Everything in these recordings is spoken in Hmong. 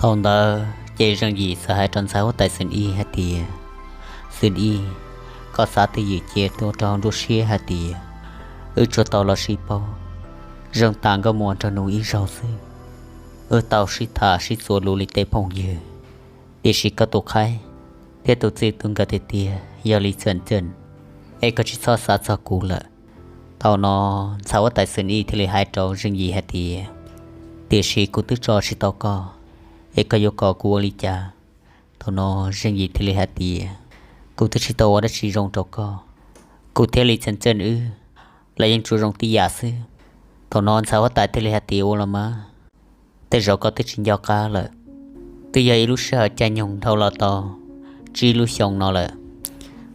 Thaum ntawd ces Zeej Yim txawm hais rau ntxhais huab tais Xwm Ib hais tias, Xwm Ib, koj xav twj ywm cia tuaj rau hauv nruab siab hais tias wb tsuas tau los sib paub zoo tas nkauj muam nraug nus ib zaug xwb. Wb tau sib tham sib txuas lus li tej phooj ywg, tiam sis koj tus qhaib thiab tus txij tus nkawm tiag tiag yog Lis Txhiaj Txeej, es koj tsis txhob xav txog kuv lawm. Thaum no ntxhais huab tais Xwm Ib thiaj li hais rau Zeej Yim hais tias, Tiam sis kuv twb tso tsis tau koj, es koj yuav kom kuv ua li cas? Thaum no Zeej Yim thiaj li hais tias, Kuv twb tsis tau ua dab tsi zoo rau koj. Kuv thiab Lis Txhiaj Txeej wb los yeej tsuas zoo tib yam xwb. Thaum no ntxhais huab tais thiaj li hais tias, Ua los mas, tej zaum koj twb tsis nco qab lawm. Twb yog ib lub sij hawm caij nyoog dhau los tau tsib lub xyoo no lawm.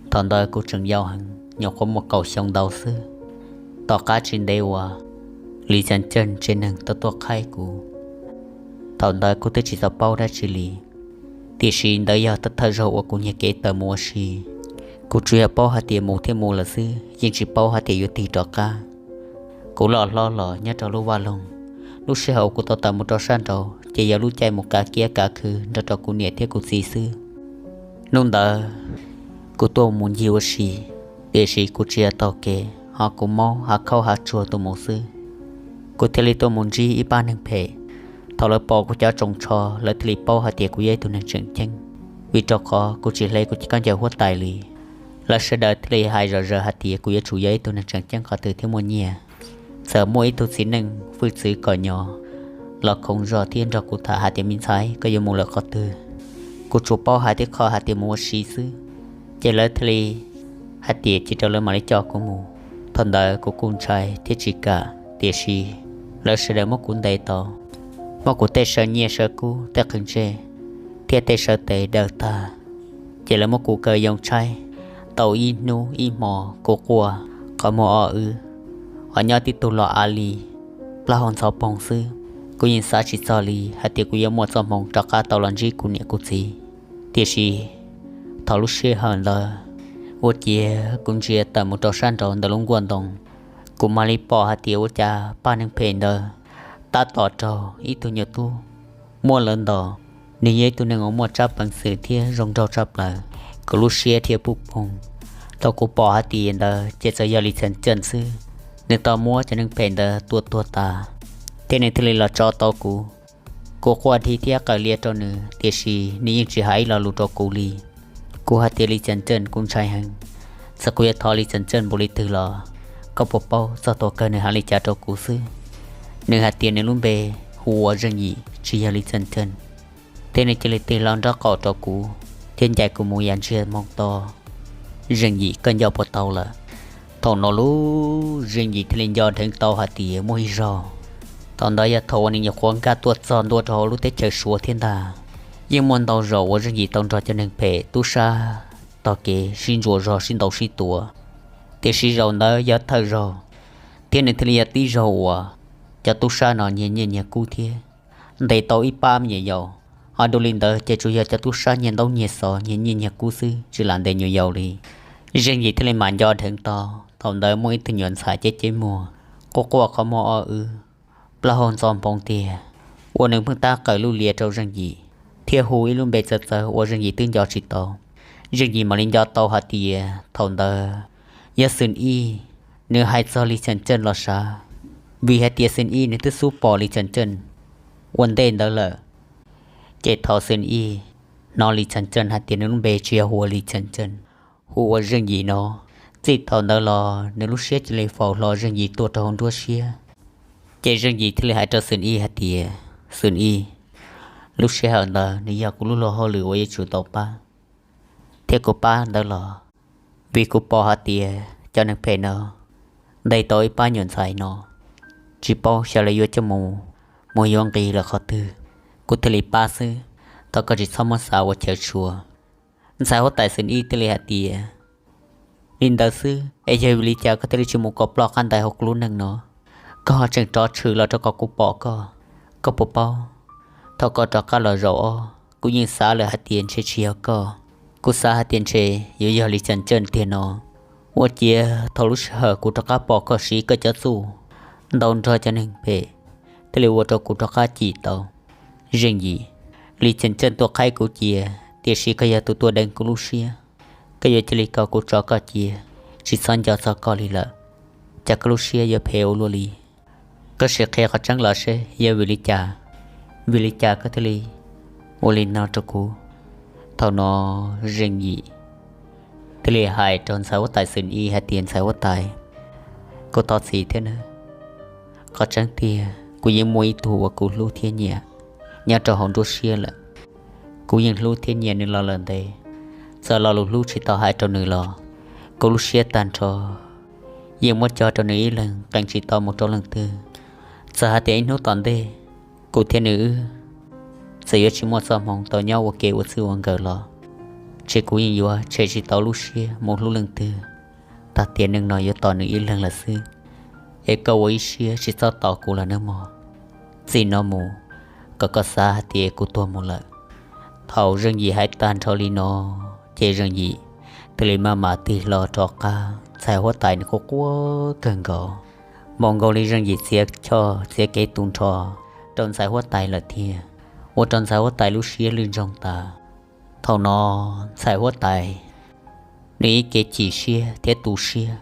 Thaum ntawd kuv tseem yau heev, nyuam qhuav muaj kaum xyoo ntau xwb. Tom qab tsis ntev uas Lis Txhiaj Txeej tsev neeg tau tuaj qhaib kuv, thaum ntawd kuv twb tsis tau paub dab tsi li, tiam sis ntawd yog thawj zaug uas kuv nyiag kev tawm mus ua si. Kuv tsuas yog paub hais tias mus thiab mus lawm xwb, yeej tsis paub hais tias yuav tig rov qab. Kuv loj hlob los nyob rau lub vaj loog, lub sij hawm uas kuv tau tawm mus rau sab nraud ces yog lub caij mus kav kiab kav khw nrog rau kuv niam thiab kuv txiv xwb. Hnub ntawd kuv tuaj mus ncig ua si, tiam sis kuv tsis yog taug kev, ho kuv maub hav khaub hav tsuag tuaj mus xwb. Kuv thiaj li tuaj mus ntsib ib pab neeg phem. Thaum lawv pom kuv cov tsoos tsho, lawv thiaj li paub hais tias kuv yog ib tug neeg tseem ceeb, vim rau qhov kuv tsis hle kuv khaub ncaws huab tais li. Lawv sawv daws thiaj li hais zom zaws hais tias kuv yuav tsum yog ib tug neeg tseem ceeb qhov twg thiab muaj nyiaj. Txawm muaj ib tug txiv neej hwj txwv kom nyo los khoov zog thiab nrog kuv tham hais tias, Me ntxhais, koj yuav mus lawm qhov twg? Kuv tsuas paub hais tib qho hais tias mus ua si xwb, ces lawv thiaj li hais tias cia rau lawv mam li coj kuv mus. Thaum ntawd kuv kuj ntshai thiab tsis kam, tiam sis lawv sawv daws muab kuv ntes tau, muab kuv tej saw nyiaj saw kub, tej qhwv ntsej thiab tej saw tes daws tag, ces lawv muab kuv kaw yoo tshaib tau ib hnub ib hmo. Kuv quaj qhov muag o wb, ho nyob tib tug los av li, plaub hau ntxhov poog xwb. Kuv yeej xav tsis txog li hais tias kuv yuav muaj txoj hmoo rov qab tau los ntsib kuv niam kuv txiv. Tiam sis thaum lub sij hawm ntawd, ua ciav kuv ntsia tawm mus rau sab nraud ntawm lub nkuaj ntoo, kuv mam li pom hais tias ua cas pab neeg phem ntawd tab tom raug ib tug nyuam tub muab lawv ntaus. Nws yog ib tug neeg uas muaj tsab peev xwm thiab zoo nraug tshaj plaws. Kuv lub siab dhia puj poog thaum kuv pom hais tias ntawd ces txawm yog Lis Txhiaj Txeej xwb. Nws tau muab cov neeg phem ntawd tua tuag tas, thiab nws thiaj li los tso tau kuv. Kuv quaj dhi thiab qawm lia rau nws, tiam sis nws yeej tsis hais ib lo lus rau kuv li. Kuv hais tias, Lis Txhiaj Txeej, kuv ntshai heev. Txawm kuv yuav thov Lis Txhiaj Txeej npaum li twg los koj puas paub txog thaum kawg nws hais li cas rau kuv xwb? Nws hais tias nws lub npe hu ua Zeej Yim, tsis yog Lis Txhiaj Txeej. Thiab nws cia li tig hlo nraub qaum rau kuv thiab ncaim kuv mus yam ntsiag moo to. Zeej Yim, koj nco puas tau lawm? Thaum no lub Zeej Yim thiaj li nco dheev tau hais tias muaj ib zaug, thaum ntawd yog thaum uas nws nyuam qhuav nkag tuaj txog ntua rau hauv lub teb chaws Suav thiab ntag. Yeej muaj ntau zaus uas Zeej Yim tau nrog cov neeg phem tub sab tog kev sib ntsuas zog sib ntaus sib tua, tiam sis zaum ntawd yog thawj zaug, thiab nws thiaj li yog tib zaug uas cov tub sab no nyiag nyiaj nyiag kub thiab ntes tau ib pab me nyuam yaus. Ho dua li ntawd ces tsuas yog cov tub sab nyiag ntaub nyiag xov nyiag nyiaj nyiag kub xwb, tsis lam ntes nyuam yaus li. Zeej Yim thiaj li mam nco dheev tau, thaum ntawd muaj ib tug nyuam ntxhais ceb ceb muag quaj quaj qhov muag o wb, plaub hau ntxo nphoo tiag, uas nws pheej tab qawm lub lias rau Zeej Yim thiab hu ib lub npe txawv txawv uas Zeej Yim twb nco tsis tau. Zeej Yim mam li nco tau hais tias thaum ntawd yog Xwm Ij, nws hais txog Lis Txhiaj Txeej los sav, vim hais tias Xwm Ij nws twb xub pom Lis Txhiaj Txeej ua ntej ntawd lawm. Ces thaum Xwm Ij hnov Lis Txhiaj Txeej hais tias nws lub npe tsis yog hu ua Lis Txhiaj Txeej, hu ua Zeej Yim no, txij thaum ntawd los nws lub siab cia li faus hlo Zeej Yim tuaj rau hauv nruab siab. Ces Zeej Yim thiaj li hais rau Xwm Ij hais tias, Xwm Ij, lub sij hawm ntawd nws yog kuv lub luag hauj lwm uas yuav tsum tau pab, thiab kuv pab ntawd los vim kuv pom hais tias cov neeg phem no ntes tau ib pab nyuam ntxhais no, tsis paub xyov lawv yuav coj mus, mus yuav nqi lawm qhov twg, kuv thiaj li pab xwb. Thov koj tsis txhob muab xav ua chaw tshua. Ntxhais huab tais Xwm Ij thiaj li hais tias, Li ntawd xwb es yog vim li cas koj thiaj li tsis mus kom ploj qab ntawd hauv kuv lub neej no? Koj ho tseem rov tshwm los rau kom kuv pom koj. Koj puas paub, thaum koj rov qab los zaum ob, kuv yeej xav lawm hais tias ntshe tsis yog koj. Kuv xav hais tias ntshe yuav yog Lis Txhiaj Txeej tiag no. Ua ciav thaum lub sij hawm kuv rov qab pom koj siv koj cov txuj ntaus nrog cov neeg phem, thiaj li ua rau kuv rov qab cim tau. Zeej Yim, Lis Txeem Txeej tuaj qhaib kuv cia, tiam sis koj yog tus tuaj deev kuv lub siab. Koj yuav cia li kom kuv tso koj cia, tsis txhob nco txog koj li lawm. Cas koj lub siab yuav phem ua luaj li? Koj sim qhia qhov tseeb los seb yog vim li cas, vim li cas koj thiaj li ua li no rau kuv? Thaum no Zeej Yim thiaj li hais rau ntxhais huab tais Xwm Ib hais tias, ntxhais huab tais, kuv thov txim thiab nawb. Qhov tseeb tiag kuv yeej muaj ib tug uas kuv hlub thiab nyiam nyob rau hauv nruab siab lawm. Kuv yeej hlub thiab nyiam nws los lawm ntev, txawm lo lus hlub tsis tau hais rau nws los kuv lub siab tag nrho yeej muab cog rau nws ib leeg, qee tsis tau mus rau leej twg. Txawm hais tias ib hnub tom ntej kuv thiab nws wb txawm yuav tsis muaj txoj hmoov tau nyob ua ke ua txij ua nkawm los, ces kuv yeej yuav tshem tsis tau lub siab mus hlub leej twg, tag tiam neej no yuav tos nws ib leeg lawm xwb. Es koj ua ib siab tsis txhob tos kuv lawm nawb mog. Txij no mus, kom koj xav hais tias kuv tuag mus lawm. Thaum Zeej Yim hais tag nrho li no, ces Zeej Yim thiaj li maj mam tig hlo rov qab. Ntxhais huab tais nws quaj quaj kawg nkaus, npaum nkaus li Zeej Yim txiav choj txiav kev tu nrho rau ntxhais huab tais lawm thiab, ua rau ntxhais huab tais lub siab lwj ntsoog tas. Thaum no ntxhais huab tais nws ib kev chim siab thiab tu siab,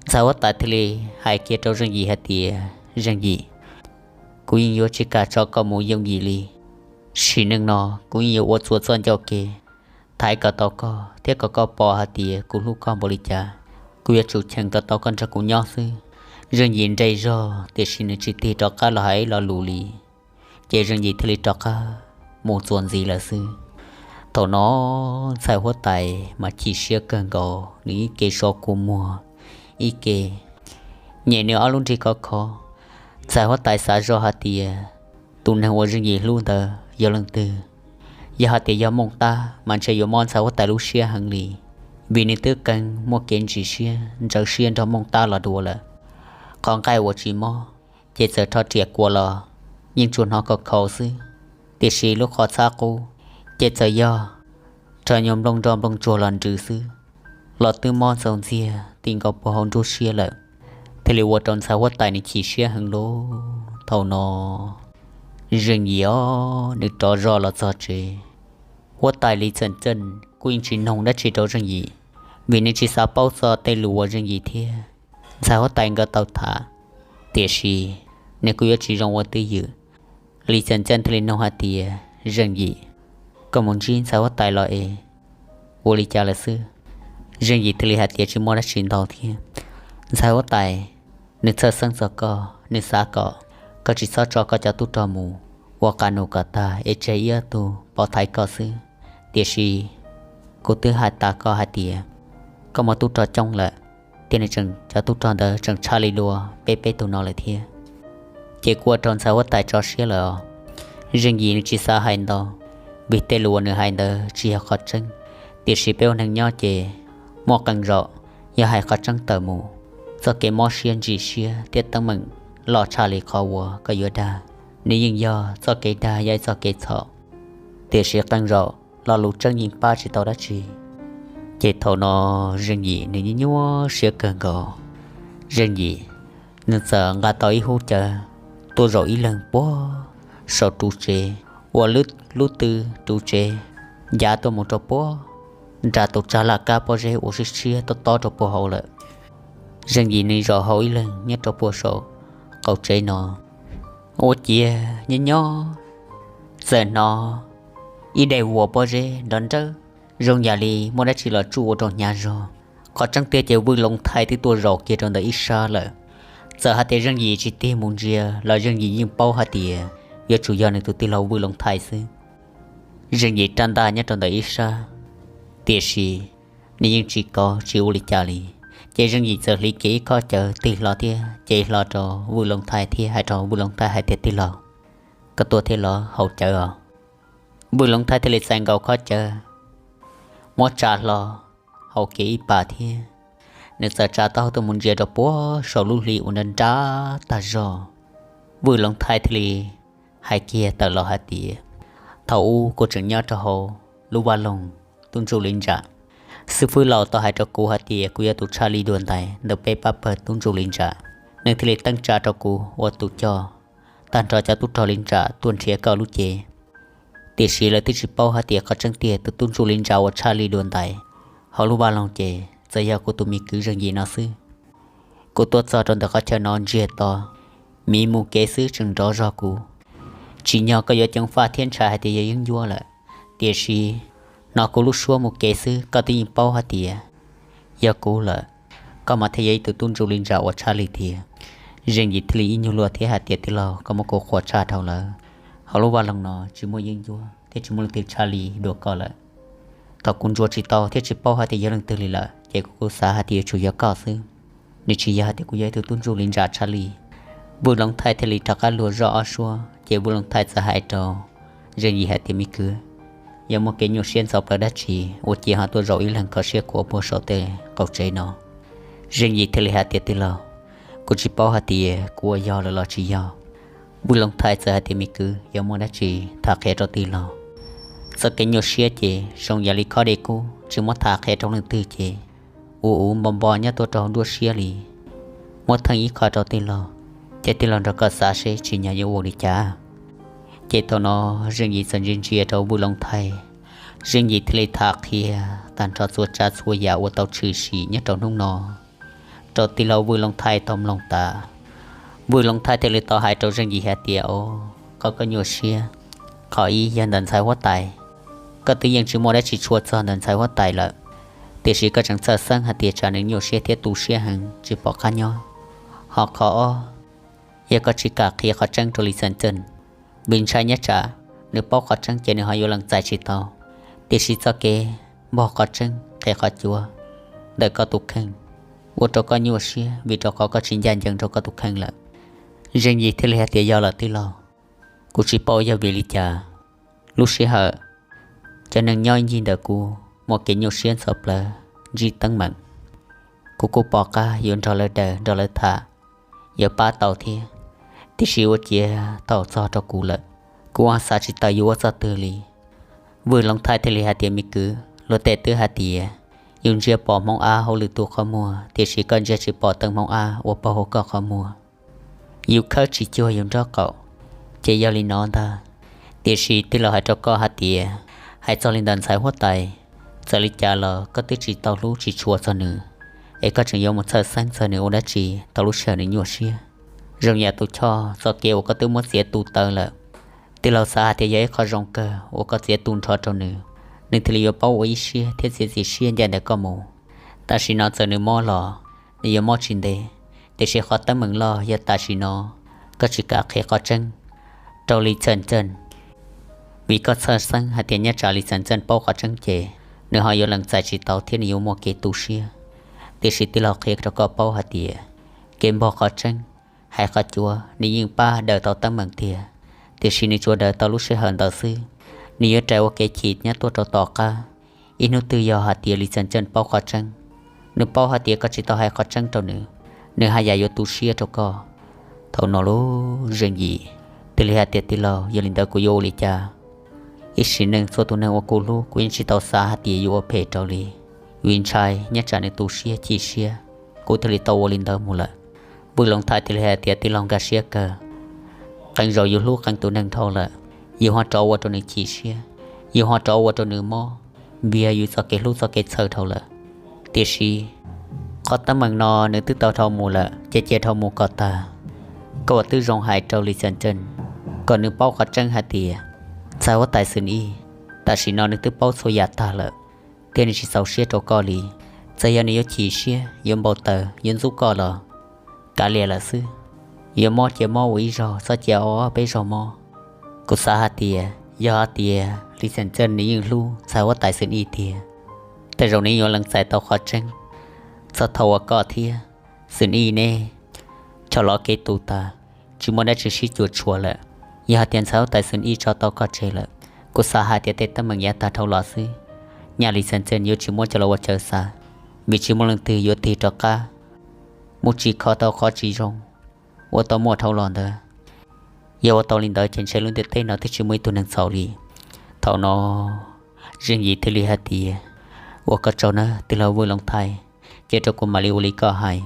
ntxhais huab tais thiaj li hais kiag rau Zeej Yim hais tias, Zeej Yim, kuv yeej yuav tsis kam tso koj mus yooj yim li. Sim neej no kuv yeej yuav ua txhua txoj ncauj ke thaiv kom tau koj thiab kom koj pom hais tias kuv hlub koj npaum li cas. Kuv yuav tsum cheem kom tau koj nrog kuv nyob xwb. Zeej Yim nres zog tiam sis nws tsis tig rov qab los hais ib lo lus li. Ces Zeej Yim thiaj li rov qab mus txuas ntxiv lawm xwb. Thaum no ntxhais huab tais mas chim siab kawg nkaus, nws ib ke so kua muag, ib ke nyem nws ob lub nrig khov kho. Ntxhais huab tais xav zoj hais tias tus neeg uas Zeej Yim hlub ntawd yog leej twg. Yog hais tias yog Mooj Tab mas ntshe yuav mob ntxhais huab tais lub siab heev li, vim nws twb qee muaj kev ntsim siab ntxhov siab nrog Mooj Tab los dua lawm. Qhov nqaij uas tsis mob ces txawm rho riam kua los yeej tsuas hnov khov kho xwb, tiam sis lub qhov txhab qub ces txawm yog rho nyuag nplooj nroj nplooj tsuag los nrws xwb, los twb mob ntxaus ntxiag ti nkaus puag hauv nruab siab lawm, thiaj li ua rau ntxhais huab tais nws chim siab heev lawm. Thaum no Zeej Yim nws rov zog los txog tsev. Huab tais Lis Txeem Txeej kuj yeej tsis noog dab tsi rau Zeej Yim, vim nws tsis xav paub txog tej lus uas Zeej Yim thiab ntxhais huab tais nkawd tau tham. Tiam sis nws kuj yuav tsis zoo ua twj ywm. Lis Txeem Txeej thiaj li noog hais tias, Zeej Yim, koj mus ntsib ntxhais huab tais los es ua li cas lawm xwb? Zeej Yim thiaj li hais tias, Tsis muaj dab tsi ntau thiab. Ntxhais huab tais nws txhawj xeeb txog koj, nws xav kom koj tsis txhob tso koj cov tub rog mus ua qas nus kom tag es tseg ib ob tug pov thaiv koj xwb. Tiam sis kuv twb hais tas koj hais tias koj muaj tub rog coob lawm, thiab nws tseem, cov tub rog ntawd tseem tshaj li dua peb peb tug no lawm thiab. Ces kuj ua rau ntxhais huab tais tso siab lawm os. Zeej Yim nws tsis xav hais ntau, vim tej lus uas nws hais ntawd tsis yog qhov tseeb. Tiam sis peb ua neeg nyob ces muaj qee zaum yog hais qhov tseeb tawm mus, txoj kev mob siab ntsim siab thiab teeb meem loj tshaj li qhov uas koj yuav dag. Nws yeej yog txoj kev dag, yog ib txoj kev txhaum, tiam sis qee zaum lo lus tseeb yeej pab tsis tau dab tsi. Ces thaum no Zeej Yim nws nyuaj nyuaj siab kawg nkaus. Zeej Yim nws txawm nqa tau ib hub cawv tuaj zaum ib leeg puag saum ru tsev, ua lub tw ru tsev ncav tuaj mus rau puag nram tus tsag laj kab pob zeb uas siab siab tob tob rau puag hauv lawm. Zeej Yim nws zaum hauv ib leeg nyob rau puag saum qaum tsev no, ua ciav nyob nyob txawm hnov ib daim vuas pob zeb nrov nrawb, zoo yam li muaj dab tsi los tsuj ua rau hnyav zog. Qhov tseeb tiag ces Vwj Loov Thaij twb tuaj zaum kiag rau ntawm ib sab lawm. Txawm hais tias Zeej Yim tsis tig mus ntsia los Zeej Yim yeej paub hais tias yuav tsum yog nws tus tij laug Vwj Loov Thaij xwb. Zeej Yim rab ntaj nyob rau ntawm ib sab, tiam sis nws yeej tsis kov tsis ua li cas li. Ces Zeej Yim txawm hliv kiag ib khob cawv tig hlo thiab cev hlo rau Vwj Loov Thaij thiab hais rau Vwj Loov Thaij hais tias, Tij laug, koj tuaj thiab los? Haus cawv os. Vwj Loov Thaij thiaj li txais nkaus khob cawv, muab tsa hlo, haus kiag ib pas thiab nws txawm tsa taub hau tuaj mus ntsia rau puag saum lub hli uas nrov nrab tag zog. Vwj Loov Thaij thiaj li hais kiag tawm los hais tias, Thaum ub kuv tseem nyob rau hauv lub vaj loog tub ntsuj li ntsam, xib fwb laus tau hais rau kuv hais tias kuv yog tus tshaj li dua ntais ntawm peb pab pawg tub ntsuj li ntsam. Nws thiaj li teeb tsa rau kuv ua tus coj tag nrho cov tub rog li ntsam tuaj nrhiav koj lub cev. Tiam sis lawv twb tsis paub hais tias qhov tseeb tiag tus tub ntsuj li ntsa uas tshaj li dua ntais hauv lub vaj loog ces txawm yog kuv tus me kwv Zeej Yim no xwb. Kuv tuaj txog rau ntawm qhov chaw no ntsiag to, miv mus kev xwb tseem nrov zog kuv. Tsim nyog koj yuav ceev faj thiab ntshai hais tias yog yeeb ncuab lawm, tiam sis hnov kuv lub suab mus kev xwb koj twb yeej paub hais tias yog kuv lawm. Koj mas thiaj yog ib tug tub ntsuj li ntsa uas tshaj li tiag. Zeej Yim thiaj li ib nyuag luag thiab hais tias, Tij laug, koj muab kuv qhuas tshaj dhau lawm. Hauv lub vaj loog no tsis muaj yeeb ncuab thiab tsis muaj leej twg tshaj li dua koj lawm. Thaum kuv ntsuas tsis tau thiab tsis paub hais tias yog leej twg li lawm ces kuv kuj xav hais tias yuav tsum yog koj xwb. Nws tsis yog hais tias kuv yog ib tug tub ntsuj li ntsa tshaj li. Vwj Looj Thaij thiaj li rov qab luag zoj ob suab ces Vwj Looj Thaij txawm hais rau Zeej Yim hais tias, Me kwv, yog muaj kev nyuaj siab ntxhov plawv dab tsi ua cia ho tuaj zaum ib leeg kho siab khuav puag saum tej qaum tsev no? Zeej Yim thiaj li hais tias, Tij laug, kuv tsis paub hais tias kuv ua yog lawm los tsis yog. Vwj Looj Thaij txawm hais tias, Me kwv, yog muaj dab tsi tham qhia rau tij laug. Txoj kev nyuaj siab ces zoo yam li khob dej kub, tsis muab tham qhia rau leej twg ces ua uv npo npo nyob tuaj rau hauv nruab siab li. Muab theej ib qho rau tij laug, ces tij laug nrog koj xav seb tsim nyog yuav ua li cas. Ces thaum no Zeej Yim txawm ntsia ntsia rau Vwj Looj Thaij, Zeej Yim thiaj li tham qhia tag nrho txhua tsav txhua yam uas tau tshwm sim nyob rau hnub no rau tij laug Vwj Looj Thaij tau mloog tas. Vwj Looj Thaij thiaj li tau hais rau Zeej Yim hais tias, O, qhov koj nyuaj siab, qhov ib yog ntawm ntxhais huab tais. Koj twb yeej tsis muaj dab tsi tshua txog ntawm ntxhais huab tais lawm, tiam sis koj tseem txhawj xeeb hais tias tsam nws nyuaj siab thiab tu siab heev tsis pom qab nyob. Ho qhov ob, yog koj tsis kam qhia qhov tseeb rau Lis Xeem Txeej, vim ntshai nyob tsam nws paub qhov tseeb ces nws ho yuav lees txais tsis tau. Tiam sis txoj kev npog qhov tseeb qhia qhov cuav ntawm koj tus kheej ua rau koj nyuaj siab vim rau qhov koj tsis ncaj ncees rau koj tus kheej lawm. Zeej Yim thiaj li hais tias, Yog lawm tij laug, kuv tsis paub yog vim li cas, lub sij hawm cov neeg nyob ib ncig ntawm kuv muaj kev nyuaj siab ntxhov plawv ntsib teeb meem. Kuv kuj pom qab yuav nrog lawv daws nrog lawv tham, yuav pab tau thiab. Tiam sis ua ciav thaum txog rau kuv lawm, kuv ua xav tsis tau yuav ua txoj twg li. Vwj Looj Thaij thiaj li hais tias, Me kwv, luag tej twb hais tias yus ntsia pom hmoov av hauv lwm tus qhov muag, tiam sis koj ntsia tsis pom teeb hmoov av uas pab hauv koj qhov muag. Yus khawb tsis cuag yus nraub qaum, ces yog li no ntag. Tiam sis tij laug hais rau koj hais tias, hais txog li ntawm ntxhais huab tais, txawm li cas los koj twb tsis tau hlub tsis tshua txog nws, es koj tseem yuav mus txhawj xeeb txog nws ua dab tsi thaum lub sij hawm nws nyuaj siab. Zoo yam tus choj txoj kev uas koj twb muab txiav tu taw lawm, tij laug xav hais tias yog ib qho zoo kawg uas koj txiav tu nrho rau nws, nws thiaj li yuav paub ua ib siab thiab txiav txim siab ncaj ntawm koj mus. Tam sim no txawm nws mob los nws yuav mob tsis ntev, tiam sis qhov teeb meem loj yog tam sim no koj tsis kam qhia qhov tseeb rau Lis Xeem Txeej, vim koj txhawj xeeb hais tias nyob tsam Lis Xeem Txeej paub qhov tseeb ces nws ho yuav lees txais tsis tau thiab nws yuav muaj kev tu siab. Tiam sis tij laug qhia rau koj paub hais tias kev npog qhov tseeb, hais qhov cuav nws yeej pab daws tau teeb meem tiag, tiam sis nws tsuas daws tau lub sij hawm ntawd xwb. Nws yuav rais ua kev chim nyob tuaj rau tom qab. Ib hnub twg yog hais tias Lis Xeem Txeej paub qhov tseeb, nws paub hais tias koj tsis tau hais qhov tseeb rau nws, nws haj yam yuav tu siab rau koj. Thaum no lub Zeej Yim thiaj li hais tias, Tij laug, yog li ntawd kuv yuav ua li cas? Ib sim neej txhua tus neeg uas kuv hlub kuv yeej tsis tau xav hais tias yuav ua phem rau li, vim ntshai nyob tsam nws tu siab chim siab, kuv thiaj li tau ua li ntawd mus lawm. Vwj Looj Thaij thiaj li hais tias, Tij laug nkag siab kawg, qee zaus yus hlub qee tus neeg dhau lawm, yus ho rov ua rau nws chim siab, yus ho rov ua rau nws mob, vim yog yus txoj kev hlub txoj kev txhawj dhau lawm. Tiam sis qhov teeb meem no nws twb tau dhau mus lawm ces cia dhau mus kom tag. Koj uas twb zoo hais rau Lis Xeem Txeej kom nws paub qhov tseeb hais tias ntxhais huab tais Xwm Ij, tam sim no nws twb paub txhua yam tag lawm, thiab nws tsis txaus siab rau koj li. Txawm yog nws yuav chim siab, yuav npau taws, yuav ntxub koj los kav liam lawm xwb. Yuav mob cia mob ua ib zaug, txhob cia ob peb zaug mob. Kuv xav hais tias yog hais tias Lis Xeem Txeej nws yeej hlub ntxhais huab tais Xwm Ij tiag, tej zaum nws yeej yuav lees txais tau qhov tseeb txog thaum uas koj thiab Xwm Ij neb choj lov kev tu tas, tsis muaj dab tsi sib cuam tshuam lawm. Yog hais tias ntxhais huab tais Xwm Ij tso tau koj tseg lawm, kuv xav hais tias tej teeb meem yav tag dhau los xwb, nyaj Lis Xeem Txeej yuav tsis muab coj los ua chaw xav, vim tsis muaj leej twg yuav tig rov qab mus tsim kho tau qhov tsis zoo uas tau muaj dhau los ntawd. Yog ua tau li ntawd ces ntshe lub ntiaj teb no twb tsis muaj ib tug neeg txhaum li. Thaum no Zeej Yim thiaj li hais tias, Ua koj tsaug nawb tij laug Vwj Looj Thaij, cia rau kuv mam li ua li koj hais.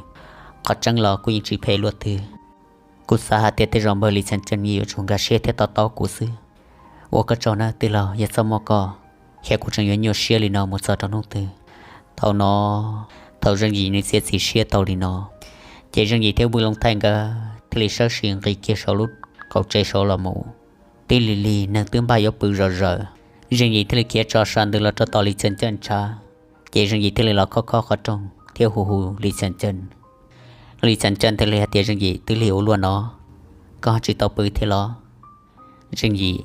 Qhov tseeb los kuv yeej tsis phem luaj twg. Kuv xav hais tias tej zaum npawg Lis Xeem Txeej yuav tsum nkag siab thiab to taub kuv xwb. Ua koj tsaug nawb tij laug, yog txoj muaj koj, thiab kuv tseem yuav nyuaj siab li no mus txog rau hnub twg? Thaum no, thaum Zeej Yim nws txiav txim siab tau li no, ces Zeej Yim thiab Vwj Looj Thaij nkawd thiaj li sawv tsees nqis kiag saum lub qaum tsev saud los mus. Tib lig lig neeg twb npaj yuav pw zom zaws, Zeej Yim thiaj li khiav tso sas ntws los rau tom Lis Txhiaj Ncaj tshav. Ces Zeej Yim thiaj li los khob khob qhov rooj thiab hu hu Lis Txhiaj Ncaj. Lis Txhiaj Ncaj thiaj li hais tias, Zeej Yim, twb lig ua luaj no, koj tsis tau pw thiab los? Zeej Yim,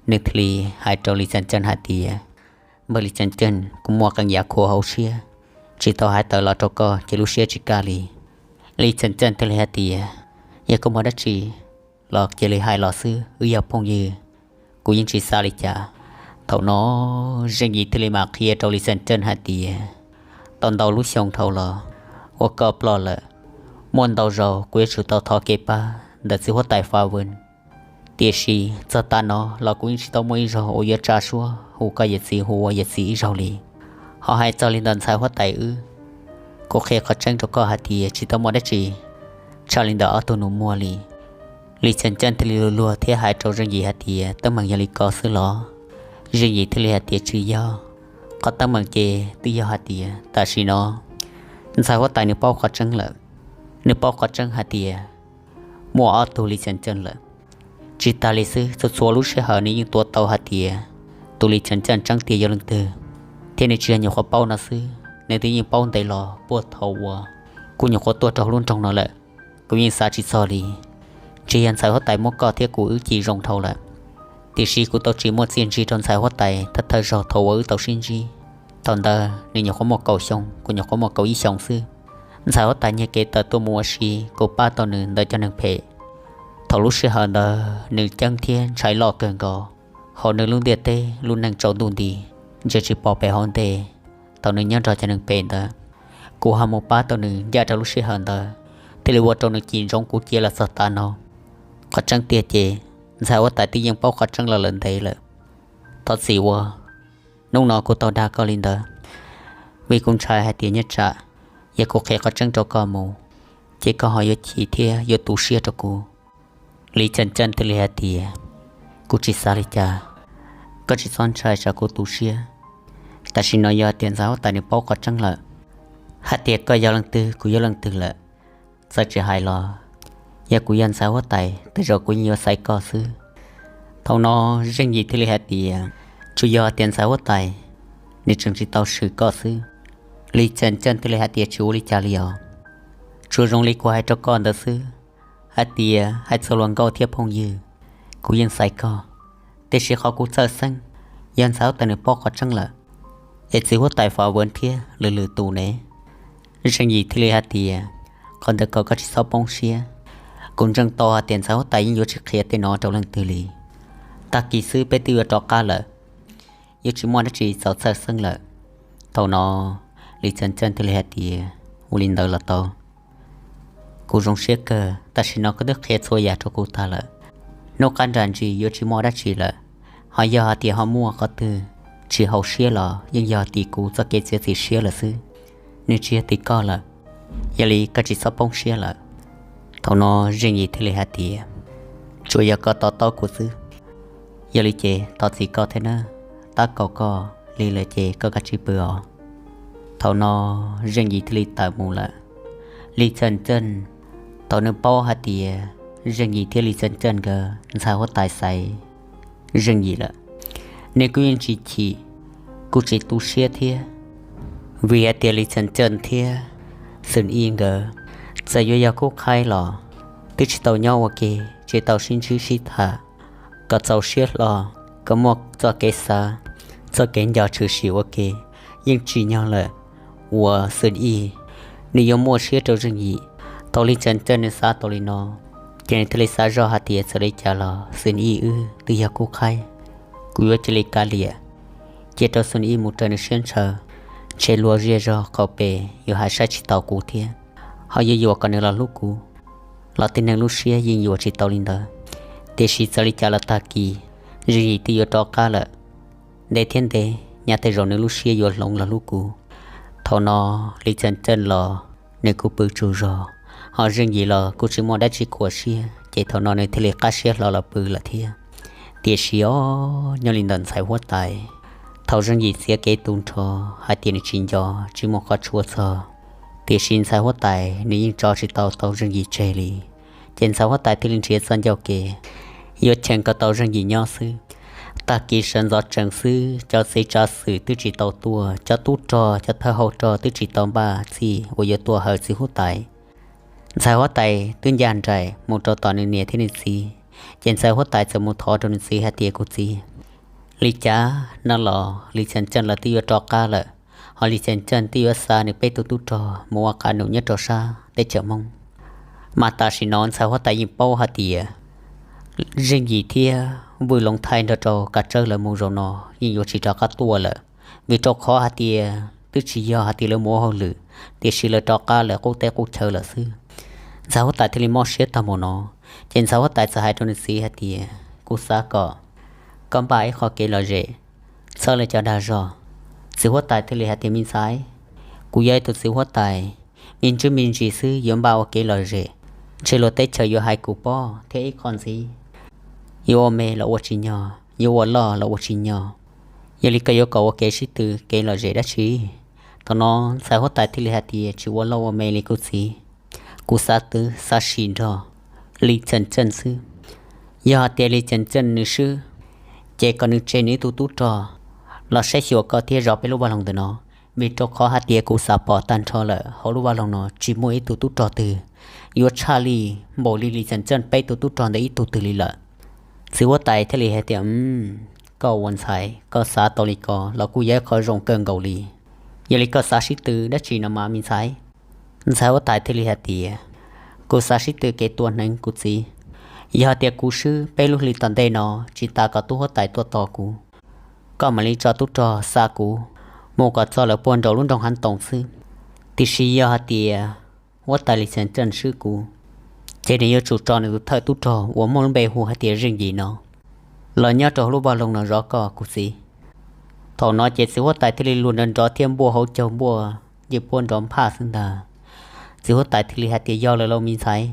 nws thiaj li hais rau Lis Txhiaj Ncaj hais tias, Npawg Lis Txhiaj Ncaj, kuv muaj qee yam khuam hauv siab, tsis tau hais tawm los rau koj ces lub siab tsis kaj li. Lis Txhiaj Ncaj thiaj li hais tias, Yog koj muaj dab tsi los cia li hais los xwb, wb yog phooj ywg, kuv yeej tsis xav li cas. Thaum no, Zeej Yim thiaj li mam qhia rau Lis Txhiaj Ncaj hais tias, Tau ntau lub xyoo dhau los, ua koj ploj lawm, muaj ntau zaus kuv yuav tsum tau thov kev pab ntawm txiv huab tais Fa Vwm. Tiam sis txog tav no los kuv yeej tsis tau muaj ib zaug uas yuav tsa suab hu koj yawm txiv, hu ua yawm txiv ib zaug li. Ho hais txog li ntawm ntxhais huab tais wb, kuv qhia qhov tseeb rau koj hais tias tsis tau muaj dab tsi tshaj li ntawm ob tug nus muag li. Lis Txhiaj Ncaj thiaj li luag luag thiab hais rau Zeej Yim hais tias, Teeb meem yog li ko xwb los? Zeej Yim thiaj li hais tias, Tsis yog. Qhov teeb meem ces twb yog hais tias tam sim no ntxhais huab tais nws paub qhov tseeb lawm. Nws paub qhov tseeb hais tias muaj ob tug Lis Txhiaj Ncaj lawm. Tsis tas li xwb, txhua txhua lub sij hawm nws yeej tuav tau hais tias tus Lis Txhiaj Ncaj tseeb tiag yog leej twg, thiab nws tsis yog nyuam qhuav paub no xwb, nws twb yeej paub ntev los puag thaum uas kuv nyuam qhuav tuaj rau lub nroog no lawm. Kuv yeej xav tsis txog li. Tsis yog ntxhais huab tais muab koj thiab kuv wb ci zoo dhau lawm, tiam sis kuv tau tsis muaj txiaj ntsig rau ntxhais huab tais thawj thawj zaug thaum uas wb tau sib ntsib. Thaum ntawd nws nyuam qhuav muaj kaum xyoo, kuv nyuam qhuav muaj kaum ib xyoos xwb. Ntxhais huab tais nyiag kev tawm tuaj mus ua si, kuv pab tau nws ntawm cov neeg phem. Thaum lub sij hawm ntawd nws ceeb thiab ntshai loj kawg nkaus, hauv nws lub ntiaj teb lub neej tsaus ntuj nti, ntsia tsis pom pem hauv ntej. Thaum nws nyob nrog cov neeg phem ntawd, kuv ho mus pab tau nws ncaj rau lub sij hawm ntawd, thiaj li ua rau nws cim ntsoov kuv cia los txog tav no. Qhov tseeb tiag ces ntxhais huab tais twb yeej paub qhov tseeb los lawm ntev lawm. Thov txim uas hnub no kuv tau dag koj li ntawd, vim kuv ntshai hais tias nyob tsam yog kuv qhia qhov tseeb rau koj mus, ces koj ho yuav chim thiab yuav tu siab rau kuv. Lis Txhiaj Ncaj thiaj li hais tias, Kuv tsis xav li cas, koj tsis txhob ntshai tsam kuv tu siab. Tam sim no yog tias ntxhais huab tais nws paub qhov tseeb lawm, hais tias koj yog leej twg kuv yog leej twg lawm, txawm tsis hais los, yog kuv yog ntxhais huab tais tej zaum kuv yeej yuav xaiv koj xwb. Thaum no Zeej Yim thiaj li hais tias, Tsuas yog tias ntxhais huab tais nws tseem tsis tau swm koj xwb. Lis Txhiaj Ncaj thiaj li hais tias, Tsis ua li cas li os, tsuas zoo li kuv hais rau koj ntawd xwb, hais tias hais txog luag nkauj thiab phooj ywg, kuv yeej xaiv koj. Tiam sis qhov kuv txhawj xeeb, yog ntxhais huab tais nws paub qhov tseeb lawm, es txiv huab tais Fa Vwm thiab lwm lwm tus ne? Zeej Yim thiaj li hais tias, Qhov ntawd kom koj tsis txhob poob siab. Kuv ntseeg tau hais tias ntxhais huab tais yeej yuav tsis qhia tej no rau leej twg li. Tag kis xwb peb twb yuav rov qab lawm, yuav tsis muaj dab tsi txaus txhawj xeeb lawm. Thaum no Lis Txhiaj Ncaj thiaj li hais tias, Ua li ntawd los tau. Kuv zoo siab kawg, tam sim no koj twb qhia txhua yam rau kuv tag lawm. Hnub qab nram ntsis yuav tsis muaj dab tsi lawm. Ho yog hais tias ho muaj qhov twg tsis haum siab los yeej yog tim kuv txoj kev txiav txim siab lawm xwb, nws tsis yog tim koj lawm. Yog li koj tsis txhob poob siab lawm. Thaum no Zeej Yim thiaj li hais tias, Tsuas yog koj to taub kuv xwb. Yog li ces thov txim koj thiab nawb, tab kaum koj li lawm ces koj kav tsij pw os. Thaum no Zeej Yim thiaj li tawm mus lawm. Lis Txhiaj Ncaj, thaum nws paub hais tias Zeej Yim thiab Lis Txhiaj Ncaj nkawd ntxhais huab tais xaiv Zeej Yim lawm, nws kuj yeej tsis chim, kuj tsis tu siab thiab. Vim hais tias Lis Txhiaj Ncaj thiab Xwm Ib nkawd txawm yuav yog khub qhaib los twb tsis tau nyob ua ke, tsis tau sib ntsib sib tham kom txaus siab hlo, kom muaj txoj kev xav, txoj kev nco tshwm sim ua ke. Yeej tsim nyog lawm uas Xwm Ib nws yuav muaj siab rau Zeej Yim. Thaum Lis Txhiaj Ncaj nws xav tau li no, ces nws thiaj li xav zoj hais tias txawm li cas los Xwm Ib wb twb yog khub qhaib, kuv yuav cia li kav liam, cia rau Xwm Ib mus raws nws siab ntshaw, ntshe luag zej zog qaum pem yuav hais saib tsis taus kuv thiab, ho yuav yuam kom nws los hlub kuv, los tib neeg lub siab yeej yuam tsis tau li ntawd. Tiam sis txawm li cas los tag kis Zeej Yim twb yuav rov qab lawm, ntev thiab ntev nyaj tej zaum nws lub siab yuav hloov los hlub kuv. Thaum no Lis Txhiaj Ncaj los nws kuj pw tsaug zog, ho Zeej Yim los kuj tsis muaj dab tsi khuam siab, ces thaum no nws thiaj li qab siab hlo los pw lawm thiab. Tiam sis os, nyob li ntawm ntxhais huab tais, thaum Zeej Yim txiav kev tu nrho hais tias nws tsis nco tsis muaj qhov tshuav txog, tiam sis ntxhais huab tais nws yeej tso tsis tau tau Zeej Yim tseg li. Ces ntxhais huab tais thiaj li nrhiav txoj ncauj kev yuav cheem kom tau Zeej Yim nyob xwb. Tag kis sawv ntxov tsees xwb, cov txiv tsav xwm twb tsis tau tuaj, cov tub rog cov thawj hau rog twb tsis tau npaj txhij uas yuav tuaj hawm txiv huab tais. Ntxhais huab tais twb ncaj nraim mus rau tom nws niam thiab nws txiv, ces ntxhais huab tais txawm mus thov rau nws txiv hais tias, Kuv txiv, li cas no los Lis Xas Tseej lawv twb yuav rov qab lawm, ho Lis Xas Tseej twb yuav xa nws peb tug tub rog mus ua qab num nyob rau sab teb chaws Hmoob. Mas tam sim no ntxhais huab tais yeej paub hais tias Zeej Yim thiab Vwj Loov Thaij nrog rau Kav Tsawb lawv mus zaum no yeej yuav tsis rov qab tuaj lawm, vim rau qhov hais tias twb tsis yog hais tias lawv mus ua hauj lwm, tiam sis lawv rov qab lawv qub teb qub chaw lawm xwb. Ntxhais huab tais thiaj li mob siab tag mus no, ces ntxhais huab tais txawm hais rau nws txiv hais tias, Kuv xav kom koj npaj ib qho kev lom zem txhawb lawv cov dag zog. Txiv huab tais thiaj li hais tias, Me ntxhais, kuv yog ib tug txiv huab tais, me ntsis me ntsis xwb yuav npaj ua kev lom zem, ntshe luag teb chaws yuav hais kuv pob thiab ib qho ntxiv, yuav ua me los ua tsis nyog, yuav ua loj los ua tsis nyog. Yog li koj yuav kom ua kev sib tw kev lom zem dab tsi? Thaum no ntxhais huab tais thiaj li hais tias, Tsis ua loj ua me li kuv txiv, kuv xav twv xav sim nrog Lis Xas Tseej xwb. Yog hais tias Lis Xas Tseej nws swb, ces kom nws tseg nws ib tug tub rog los saib xyuas koj thiab zov peb lub vaj loog ntawm no, vim rau qhov hais tias kuv xav pom tag nrho lawm hauv lub vaj loog no tsis muaj ib tug tub rog twg yuav tshaj li npaum li Lis Xas Tseej peb tug tub rog ntawd ib tug twg li lawm. Txiv huab tais thiaj li hais tias, Koj ua ntxhais koj xav tau li ko los kuj yog ib qho zoo kawg nkaus li. Yog li koj xav sib tw dab tsi no mas me ntxhais? Ntxhais huab tais thiaj li hais tias, Kuv xav sib tw kev tua hneev kuv txiv. Yog hais tias kuv swb peb lub hli tom ntej no tsis tas kom tub huab tais tuaj tos kuv, koj mam li tso tub rog xa kuv mus kom txog lawv puag nraum lub nroog Hav Toom xwb. Tiam sis yog hais tias huab tais Lis Xas Tseej swb kuv, ces nws yuav tsum tso nws tus thawj tub rog uas muaj lub npe hu hais tias Zeej Yim no los nyob rau hauv lub vaj loog no zov koj kuv txiv. Thaum no ces txiv huab tais thiaj li luag nrov nrov thiab npuaj hauv caug npuaj ncej puab nrov nphaj xwb ntag. Txiv huab tais thiaj li hais tias, Yog lawm lauj me ntxhais,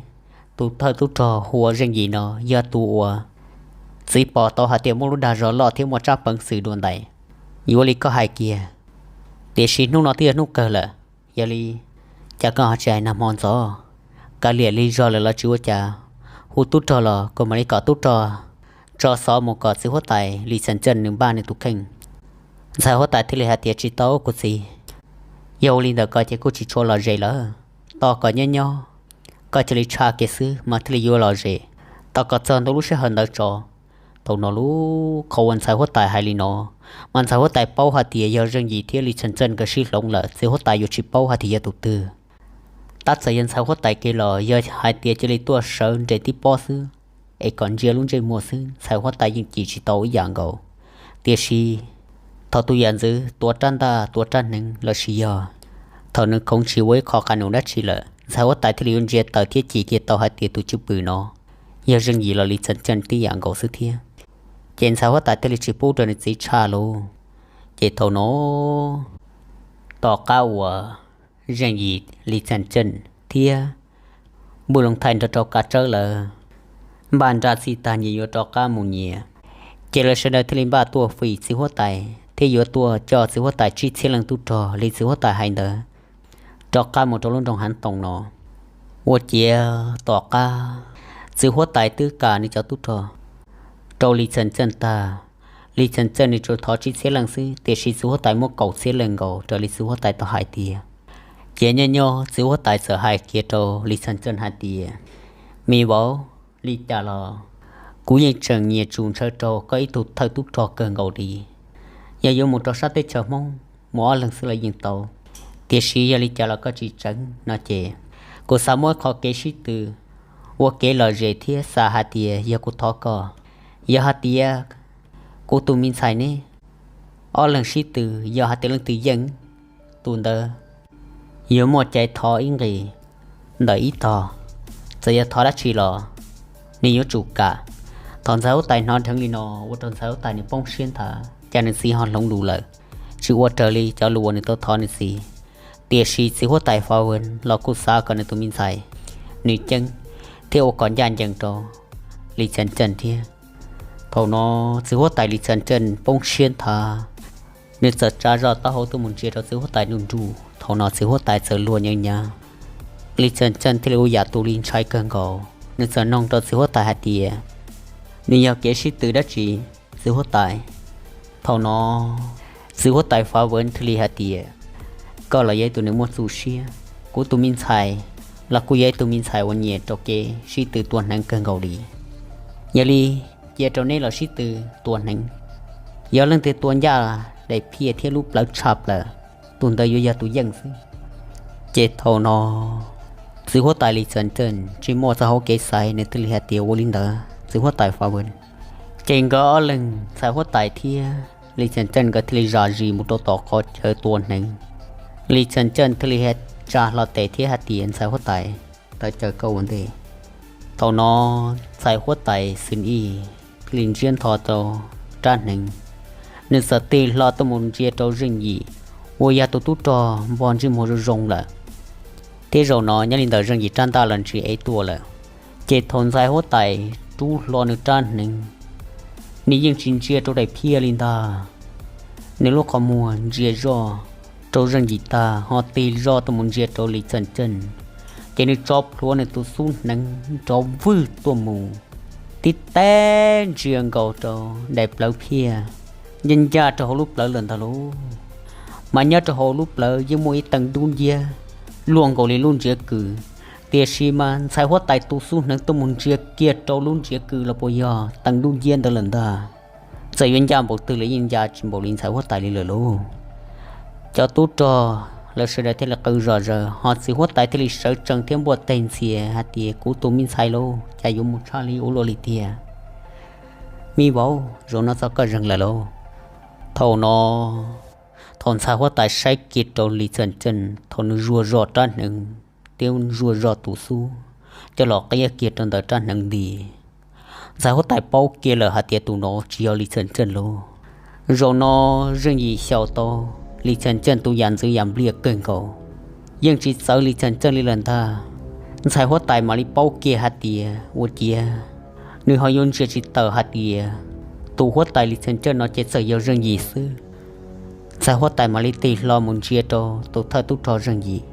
tus thawj tub rog hu ua Zeej Yim no yog tus uas txiv pom tau hais tias muaj lub dag zog loj thiab muaj tsab peev xwm dua ntais. Yuav li koj hais kiag, tiam sis hnub no twb yog hnub kawg lawm, yog li cas koj ho tsis hais nag hmo ntxov? Kav liam li zog lawm los tsis ua cas, hu tub rog los kuv mam li kom tub rog tso xov mus kom txiv huab tais Lis Xas Tseej nws npaj nws tus kheej. Ntxhais huab tais thiaj li hais tias, Tsis tau kuv txiv, yog ua li ntawd ko ces kuj tsis tshua lom zem lawm. Tos kom nyob nyob, koj cia li tshaj kiag xwb mas thiaj li yuav lom zem. Tos kom txog ntua lub sij hawm ntawd tso. Thaum no lub qhov uas ntxhais huab tais hais li no, mas ntxhais huab tais paub hais tias yog Zeej Yim thiab Lis Xas Tseej nkawd sib hloov lawm, txiv huab tais yuav tsis paub hais tias yog tus twg. Tab txawm yog ntxhais huab tais kiag los yog hais tias cia li tuaj sawv nres tib pob xwb es kom ntsia lub ntsej muag xwb, ntxhais huab tais yeej cim tsis tau ib yam nkaus. Tiam sis thaum tus yam ntxwv tuav rab ntaj tuav rab hneev lossis yog thaum nws khoov tsis ua ib qho qas num dab tsi lawm, ntxhais huab tais thiaj li yuav ntsia tawm thiab cim kiag tau hais tias tus cwj pwm no yog Zeej Yim los Lis Xas Tseej tib yam nkaus xwb thiab. Ces ntxhais huab tais thiaj li tsis pub rau nws txiv tshaj lauj. Ces thaum no, tom qab uas Zeej Yim, Lis Xas Tseej thiab Npuj Looj Thaij nrog rau Kav Tsawb lawv npaj nra txhij tag nyias yuav rov qab mus nyias, ces lawv sawv daws thiaj li npaj tuaj fim txiv huab tais thiab yuav tuaj coj txiv huab tais tsib txhiab leej tub rog li txiv huab tais hais ntawd rov qab mus rau lub nroog Hav Toom no. Ua ciav tom qab txiv huab tais twb kam nws cov tub rog rau Lis Xas Tseej tag, Lis Xas Tseej nws tsuas thov tsib txhiab leej xwb, tiam sis txiv huab tais muab kaum txhiab leej nkaus raws li txiv huab tais tau hais tias. Ces nyob nyob txiv huab tais txawm hais kiag rau Lis Xas Tseej hais tias, Me vauv, li cas los kuv yeej tseem nyiam tshua ntshaw rau koj ib tug thawj tub rog kawg nkaus li. Yog yuav mus rau sab teb chaws Hmoob mus ob leeg xwb los yeej tau, tiam sis yog li cas los koj tsis tseev no ces kuv xav muab ib qho kev sib tw ua kev lom zem thiab xav hais tias yog kuv thov koj, yog hais tias kuv tus me ntxhais neb ob leeg sib tw, yog hais tias leej twg yeej, tus ntawd yuav muaj cai thov ib nqis ntawm ib tog. Txawm yog thov dab tsi los nws yuav tsum kam. Thaum ntxhais huab tais hnov dheev li no ua rau ntxhais huab tais nws poob siab nthav, cas nws txiv ho hloov lus lawm, tsis ua raws li cov lus uas nws tau thov nws txiv. Tiam sis txiv huab tais Fa Vwm los kuj xav kom nws tus me ntxhais nws ceeb thiab ua kom ncaj ncees rau Lis Xas Tseej thiab. Thaum no txiv huab tais Lis Txhias Ntseej poob siab nthav, nws txawm tsa zog taub hau tuaj mus ntsia rau txiv huab tais nruj nruj. Thaum no txiv huab tais txawm luag nyav nyav. Lis Txhias Ntseej thiaj li ua yam tus li ntshai kawg nkaus, nws txawm noog rau txiv huab tais hais tias, nws yog kev sib tw dab tsi, txiv huab tais? Thaum no txiv huab tais Fav Vwv thiaj li hais tias, koj los yog ib tug neeg muaj txuj siab, kuv tus me ntxhais los kuj yog ib tug me ntxhais uas nyiam rau kev sib tw tua hneev kawg nkaus li. Yog li, cia rau neb los sib tw tua hneev. Yog leej twg tua ncaj daim phiaj thiab lub plawv tshaj plaws, tus ntawd yuav yog tus yeej xwb. Ces thaum no txiv huab tais Lis Txhias Ntseej tsis muaj txoj hauv kev xaiv, nws thiaj li hais tias, ua li ntawd txiv huab tais Fav Vwv. Ces nkawd ob leeg ntxhais huab tais thiab Lis Txhias Ntseej nkawd thiaj li zam zis mus rau tom qhov chaw tua hneev. Lis Txhias Ntseej thiaj li tsa hlo tes thiab hais tias, ntxhais huab tais, tawm caw koj ua ntej. Thaum no ntxhais huab tais Xwm Ij thiaj li ntsiab ntho rau rab hneev, nws txawm tig hlo tuaj mus ntsia rau Zeej Yim uas yog tus tub rog npog ntsej muag zoo zoo lawm. Thiab zaum no nyob li ntawm Zeej Yim rab ntaj los ntsia ev tuaj lawm. Ces thaum ntxhais huab tais rub hlo nws rab hneev, nws yeej tsis ntsia rau daim phiaj li ntag. Nws lub qhov muag ntsia zoj rau Zeej Yim tag ho tig zoj tuaj mus ntsia rau Lis Txhias Ntseej, ces nws tso plhuav nws tus xub hneev nrov vwg tuaj mus, tib teb ntsia nkaus rau daim plawv phiaj, ncaj ncaj rau hauv lub plawv lawm ntag lauj. Mas nyob rau hauv lub plawv yeej muaj ib teev dub nciab luaj nkaus li lub ntsiav kws, tiam sis mas ntxhais huab tais tus xub hneev tuaj mus ntsia kiag rau lub ntsiav kws los puas yog teev dub nciab ntawd lawm ntag. Txawm yuav ncaj npaum twg los yeej ncaj tsis npaum li ntxhais huab tais li lawm lauj. Cov tub rog lawv sawv daws thiaj li qw zom zaws, ho txiv huab tais thiaj li sawv tsees thiab npuaj teg ntxhias hais tias, kuv tus me ntxhais lauj, cas yuav mus tshaj li ua luaj li tiag. Me vauv, zaum no txog koj zeeg lawm lauj. Thaum no, thaum ntxhais huab tais saib kiag rau Lis Txhias Ntseej, thaum nws zuag zog rab hneev thiab zuag zog tus xub coj los qiab kiag rau ntawm rab hneev nti, ntxhais huab tais paub kiag lawm hais tias tus no tsis yog Lis Txhias Ntseej lauj. Zaum no Zeej Yim xyaum tau Lis Txhias Ntseej tus yam ntxwv yam npliaj kawg nkaus, yeej tsis txawv Lis Txhias Ntseej li lawm ntag. Ntxhais huab tais mam li paub kiag hais tias ua ciav nws ho yuav ntsia tsis tawm hais tias tus huab tais Lis Txhias Ntseej no ces txawm yog Zeej Yim xwb. Ntxhais huab tais mam li tig hlo mus ntsia rau tus thawj tub rog Zeej Yim,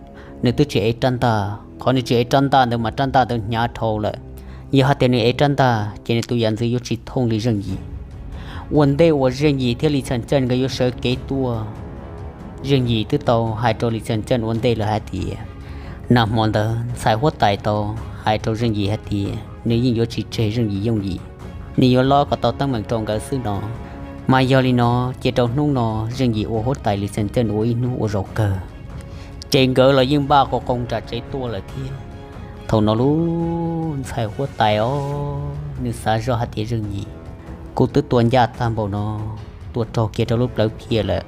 nws twb tsis ev rab ntaj. Qhov nws tsis ev rab ntaj ntawd mas rab ntaj ntawd hnyav dhau lawm. Yog hais tias nws ev rab ntaj ces nws tus yam ntxwv yuav tsis thooj li Zeej Yim. Ua ntej uas Zeej Yim thiab Lis Txhias Ntseej nkawd yuav sawv kev tuaj, Zeej Yim twb tau hais rau Lis Txhias Ntseej ua ntej lawm hais tias, nag hmo ntawd ntxhais huab tais tau hais rau Zeej Yim hais tias nws yeej yuav tsis tseg Zeej Yim yooj yim, nws yuav lob kom tau teeb meem rau nkawd xwb no. Mas yog li no, ces rau hnub no Zeej Yim ua huab tais Lis Txhias Ntseej ua ib hnub ua zaum kawg, ces nkawd los yeej npaj qoo qoo nram tsev tuaj lawm thiab. Thaum no lub ntxhais huab tais os, nws xav zoj hais tias, Zeej Yim, kuv twb tua ncaj tag npaum no, tua raug kiag rau lub plawv phiaj lawm,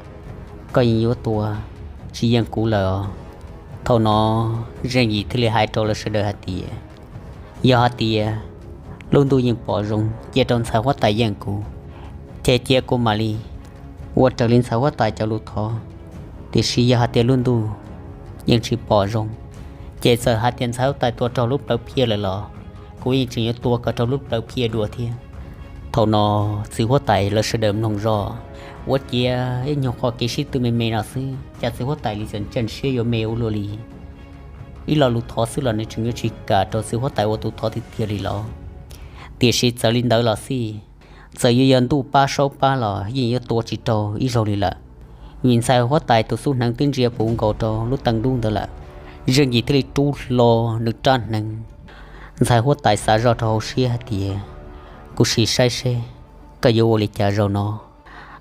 koj yeej yuav tua tsis yeej kuv lawm os. Thaum no Zeej Yim thiaj li hais rau lawv sawv daws hais tias, yog hais tias lub ntuj yeej pom zoo, cia rau ntxhais huab tais yeej kuv, ces cia kuv mam li ua raws li ntxhais huab tais cov lus thov. Tiam sis yog hais tias lub ntuj yeej tsis pom zoo, ces txawm hais tias ntxhais huab tais tua raug lub plawv phiaj lawm los kuv yeej tseem yuav tua kom raug lub plawv phiaj dua thiab. Thaum no txiv huab tais lawv sawv daws mloog zoj, ua ciav ib nyuag qho kev sib tw me me no xwb, cas txiv huab tais Lis Txhias Ntseej siab yuav me ua luaj li. Ib lo lus thov xwb los nws tseem yuav tsis kam rau txiv huab tais ua tus thov tiag tiag li los? Tiam sis txawm li ntawd los xij, txawm yuav yog ntuj pab saub pab los yeej yuav tua tsis raug ib zaug li lawm, vim ntxhais huab tais tus xub hneev twb ntsia puv nkaus rau lub teev dub ntawd lawm. Zeej Yim thiaj li rub hlo nws rab hneev. Ntxhais huab tais xav zoj rau hauv siab hais tias, kuv sim saib seb koj yuav ua li cas zaum no.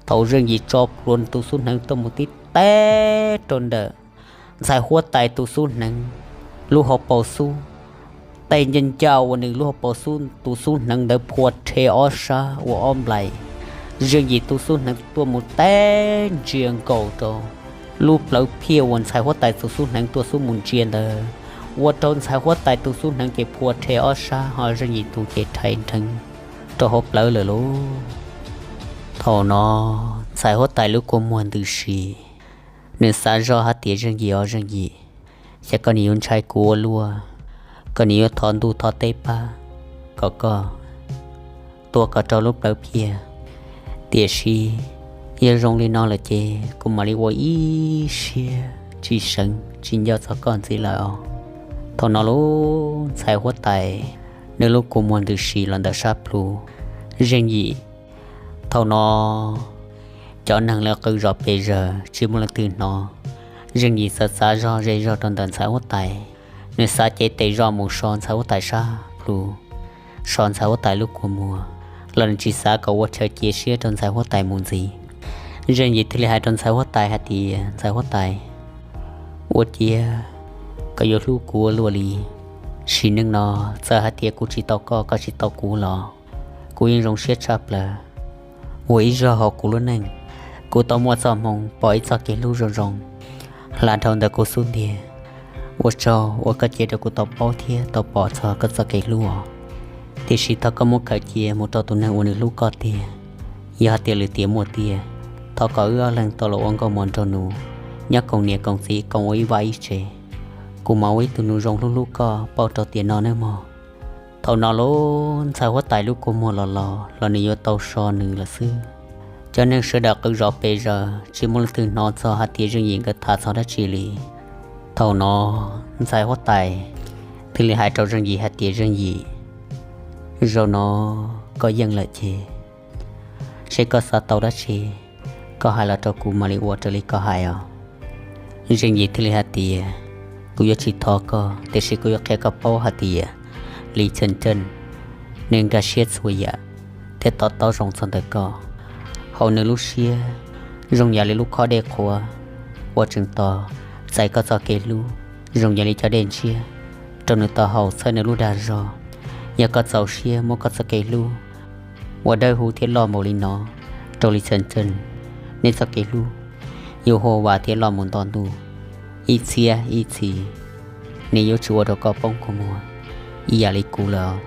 Thaum Zeej Yim tso plhuav nws tus xub hneev tuaj mus tib teb rau ntawm ntxhais huab tais tus xub hneev lub hauv paus xub, tej ncaj ncaj uas nws lub hauv paus xub tus xub hneev ntawd phua rhe ob sab ua ob nplais. Zeej Yim tus xub hneev tuaj mus teb ntsia nkaus rau lub plawv phiaj uas ntxhais huab tais tus xub hneev tuaj xub mus ntsia ntawd, ua rau ntxhais huab tais tus xub hneev ces phua rhe ob sab ho Zeej Yim tus ces rhais nrheev rau hauv plawv lawm lauj. Thaum no ntxhais huab tais lub kua muag ntws si, nws xav zoj hais tias, Zeej Yim os Zeej Yim, xyov koj nim yuav ntshai kuv ua luaj, koj nim yuav thov ntuj thov teb pab kom koj tua kom raug lub plawv phiaj. Tiam sis yog zoo li no lawm ces kuv mam li ua ib siab tsis seev tsis nco txog koj ntxiv lawm os. Thaum no lub ntxhais huab tais, nws lub kua muag ntws si los ntawm sab plhu Zeej Yim. Thaum no cov neeg lawv qw zom pes zaws tsis muaj leej twg hnov. Zeej Yim txawm txav zog ze zog rau ntawm ntxhais huab tais, nws xav cev tes zog mus so ntxhais huab tais sab plhu, so ntxhais huab tais lub kua muag, los nws tsis xav kom ua chaw cia siab rau ntxhais huab tais mus ntxiv. Zeej Yim thiaj li hais rau ntxhais huab tais hais tias, ntxhais huab tais, ua ciav koj yuav hlub kuv ua luaj li. Sim neej no txawm hais tias kuv tsis tau koj, koj tsis tau kuv los kuv yeej zoo siab tshaj plaws. Ua ib zaug hauv kuv lub neej, kuv tau muaj txoj hmoo pom ib txoj kev hlub zoo zoo hla dhau ntawm kuv xub ntiag. Ua tsaug uas koj cia rau kuv tau paub thiab tau pom txog koj txoj kev hlub os. Tiam sis thov koj muab khaws cia mus rau tus neeg uas nws hlub koj tiag. Yog hais tias lwm tiam muaj tiag, thov kom wb ob leeg tau los ua nkauj muam nraug nus, nyob koom niam koom txiv koom ua ib vaj ib tsev. Kuv mam ua ib tug nus zoo hlub hlub koj pauj rau tiam no nawb mog. Thaum no lub ntxhais huab tais lub kua muag los los los nws yuav tau so nws lawm xwb. Cov neeg sawv daws qw zom pes zaws tsis muaj leej twg hnov txog hais tias Zeej Yim nkawd tham txog dab tsi li. Thaum no ntxhais huab tais thiaj li hais rau Zeej Yim hais tias, Zeej Yim, zaum no koj yeej lawm ces seb koj xav tau dab tsi, koj hais los rau kuv mam li ua raws li koj hais os. Zeej Yim thiaj li hais tias, kuv yuav tsis thov koj, tiam sis kuv yuav qhia koj paub hais tias Li Txheej Txeej, nws nkag siab txhua yam thiab to taub zoo txog ntawm koj. Hauv nws lub siab zoo yam li lub khob dej qhuav uas tseem tos txais koj txoj kev hlub, zoo yam li cov dej ntshiab rau nws tau haus txhawb nws lub dag zog. Yog koj txaus siab muab koj txoj kev hlub uas dawb huv thiab loj npaum li no rau Li Txheej Txeej, nej txoj kev hlub yuav huv vam thiab loj mus nto ntuj. Ib txhiab ib txhis nws yuav tsis ua rau koj poob kua muag ib yam li kuv lawm,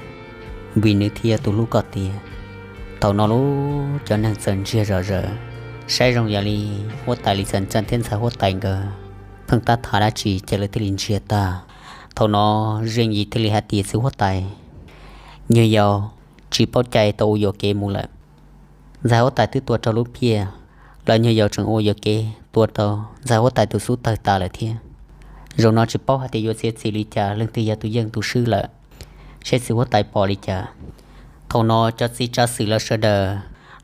vim nws thiaj yog tus hlub koj tiag. Thaum no lub cov neeg txawm ntsiag zom zaws, saib zoo yam li huab tais Li Txheej Txeej thiab ntxhais huab tais nkawd pheej tab tham dab tsi ces lawv thiaj li ntsiag tag. Thaum no Zeej Yim thiaj li hais tias, txiv huab tais, nyuag yaus tsis paub cai tau ua yuam kev mus lawm. Ntxhais huab tais twb tua raug lub phiaj, los nyuag yaus tseem ua yuam kev tua rau ntxhais huab tais tus xub tawg tas lawm thiab. Zaum no tsis paub hais tias yuav txiav txim li cas, leej twg yog tus yeej tus swb lawm, seb txiv huab tais pom li cas. Thaum no cov txiv tsav xwm lawv sawv daws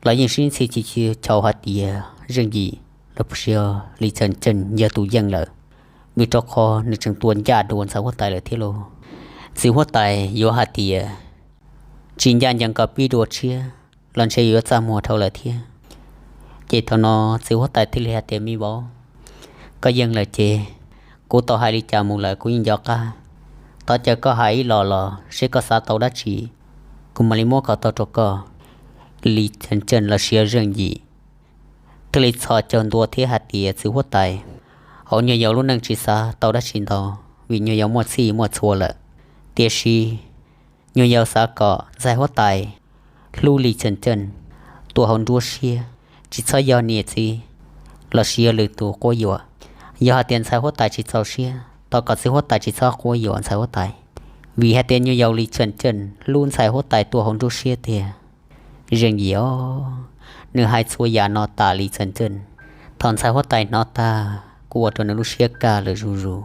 los yeej sib ntxhi chis chis chaus hais tias Zeej Yim los puas yog Li Txheej Txeej yog tus yeej lawm, vim rau qhov nws tseem tua ncaj dua ntxhais huab tais lawm thiab lauj. Txiv huab tais yuav hais tias tsis ncaj ncees kom pib dua tshiab los ntshe yuav txaj muag dhau lawm thiab. Ces thaum no txiv huab tais thiaj li hais tias, me vauv, koj yeej lawm ces kuv tau hais li cas mus lawm kuv yeej nco qab. Thov caw koj hais ib los los seb koj xav tau dab tsi, kuv mam li muab kom tau rau koj. Li Txheej Txeej los sis Zeej Yim thiaj li txhos caug ntua thiab hais tias, txiv huab tais, hauv nyuag yaus lub neej tsis xav tau dab tsi ntau, vim nyuag yaus muaj txhij muaj txhua lawm. Tiam sis nyuag yaus xav kom ntxhais huab tais hlub Li Txheej Txeej tuaj hauv nruab siab, tsis txhob yog niam txiv los sis yog lwm tus quab yuam. Yog hais tias ntxhais huab tais tsis txaus siab, thov kom txiv huab tais tsis txhob quab yuam ntxhais huab tais, vim hais tias nyuag yaus Li Txheej Txeej hlub ntxhais huab tais tuaj hauv nruab siab tiag. Zeej Yim os, nws hais txhua yam no tas Li Txheej Txeej, thaum ntxhais huab tais hnov tag kuj ua rau nws lub siab kaj lawm zuj zus.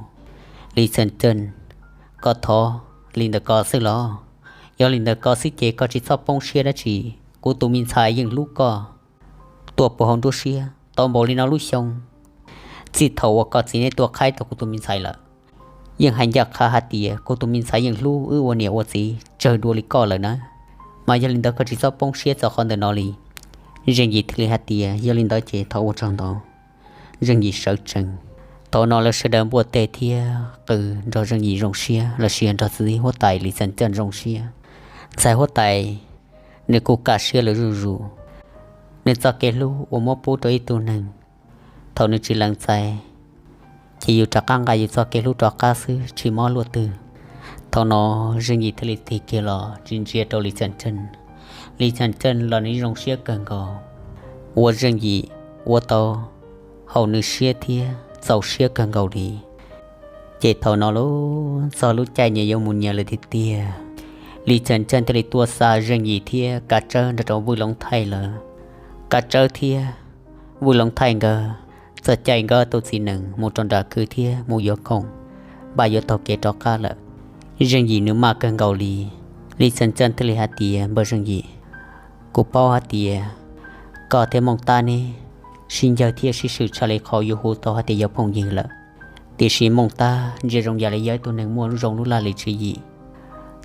Li Txheej Txeej, koj thov li ntawm ko xwb los? Yog li ntawm ko xwb ces koj tsis txhob poob siab dab tsi. Kuv tus me ntxhais yeej hlub koj tuaj puag hauv nruab siab tau npaum li no lub xyoo, txij thaum uas koj txiv neb tuaj qhaib tau kuv tus me ntxhais lawm. Yeej hais ncaj qha hais tias kuv tus me ntxhais yeej hlub wb ua niam ua txiv tsawg dua li koj lawm na. Mas yog li ntawd koj tsis txhob poob siab txog qhov ntawm no li. Zeej Yim thiaj li hais tias, yog li ntawd ces thov ua tsaug ntau. Zeej Yim sawv tsees. Thaum no lawv sawv daws npuaj teg thiab qw nrog Zeej Yim zoo siab los sis nrog txiv huab tais Li Txheej Txeej zoo siab. Ntxhais huab tais nws kuj kaj siab lawm zuj zus. Nws txoj kev hlub uas muab pub rau ib tug neeg, thaum nws tsis lees txais, ces yus rov qab nqa yus txoj kev hlub rov qab xwb tsis mob luaj twg. Thaum no Zeej Yim thiaj li tig kiag los tsis ntsia rau Li Txheej Txeej. Li Txheej Txeej los nws zoo siab kawg nkaus, ua Zeej Yim ua tau haum nws siab thiab txaus siab kawg nkaus li. Ces thaum no lub txog lub caij nyias yuav mus nyias lawm tiag tiag. Lis Xeem Txeej thiaj li tuaj xa Zeej Yim thiab Kav Tsawb nrog rau Vwj Loov Thaij lawm. Kav Tsawb thiab Vwj Loov Thaij nkawd txoj cai nkawd tus txiv nees mus rau nram kwj thiab mus yuav khoom, npaj yuav taug kev rov qab lawm. Zeej Yim nws maj kawg nkaus li. Lis Xeem Txeej thiaj li hais tias, Npawg Zeej Yim, kuv paub hais tias koj thiab Mooj Tab neb sib ncawg thiab sib swm tshaj li qhov yuav hu tau hais tias yog phooj ywg lawm. Tiam sis Mooj Tab ntsia zoo yam li yog ib tug neeg muaj zoo lub laj lim tswv yim.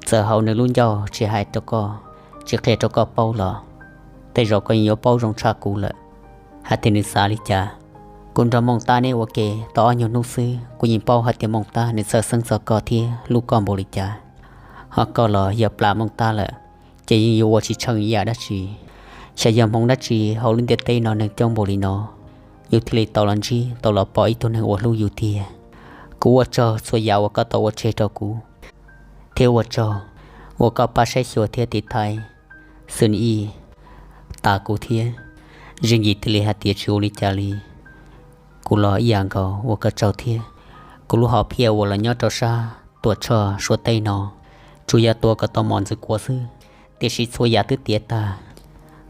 Txawm hauv nws lub ncauj tsis hais rau koj, tsis qhia rau koj paub los tej zaum koj yeej yuav paub zoo tshaj kuv lawm hais tias nws xav li cas. Kuv nrog Mooj Tab neb ua ke tau ob nyuag hnub xwb, kuv yeej paub hais tias Mooj Tab nws txhawj xeeb txog koj thiab hlub koj npaum li cas. Ho koj los yog plam Mooj Tab lawm, ces yeej yuav ua tsis tsheej ib yam dab tsi. Xyov yog hmoov dab tsi hauv lub ntiaj teb no neeg coob npaum li no, yus thiaj li tau los ntsib tau los pom ib tug neeg uas hlub yus tiag. Kuv ua tsaug txhua yam uas koj tau ua tseg rau kuv, thiab ua tsaug uas koj pab saib xyuas thiab tiv thaiv Xwm Ij tas kuv thiab. Zeej Yim thiaj li hais tias, Tsis ua li cas li, kuv los ib yam nkaus, ua koj tsaug thiab. Kuv lub hom phiaj uas los nyob rau sab Tuam Tshoj Suav teb no tsuas yog tua kom tau mos ntxwv kuav xwb, tiam sis txhua yam twb tiav tag,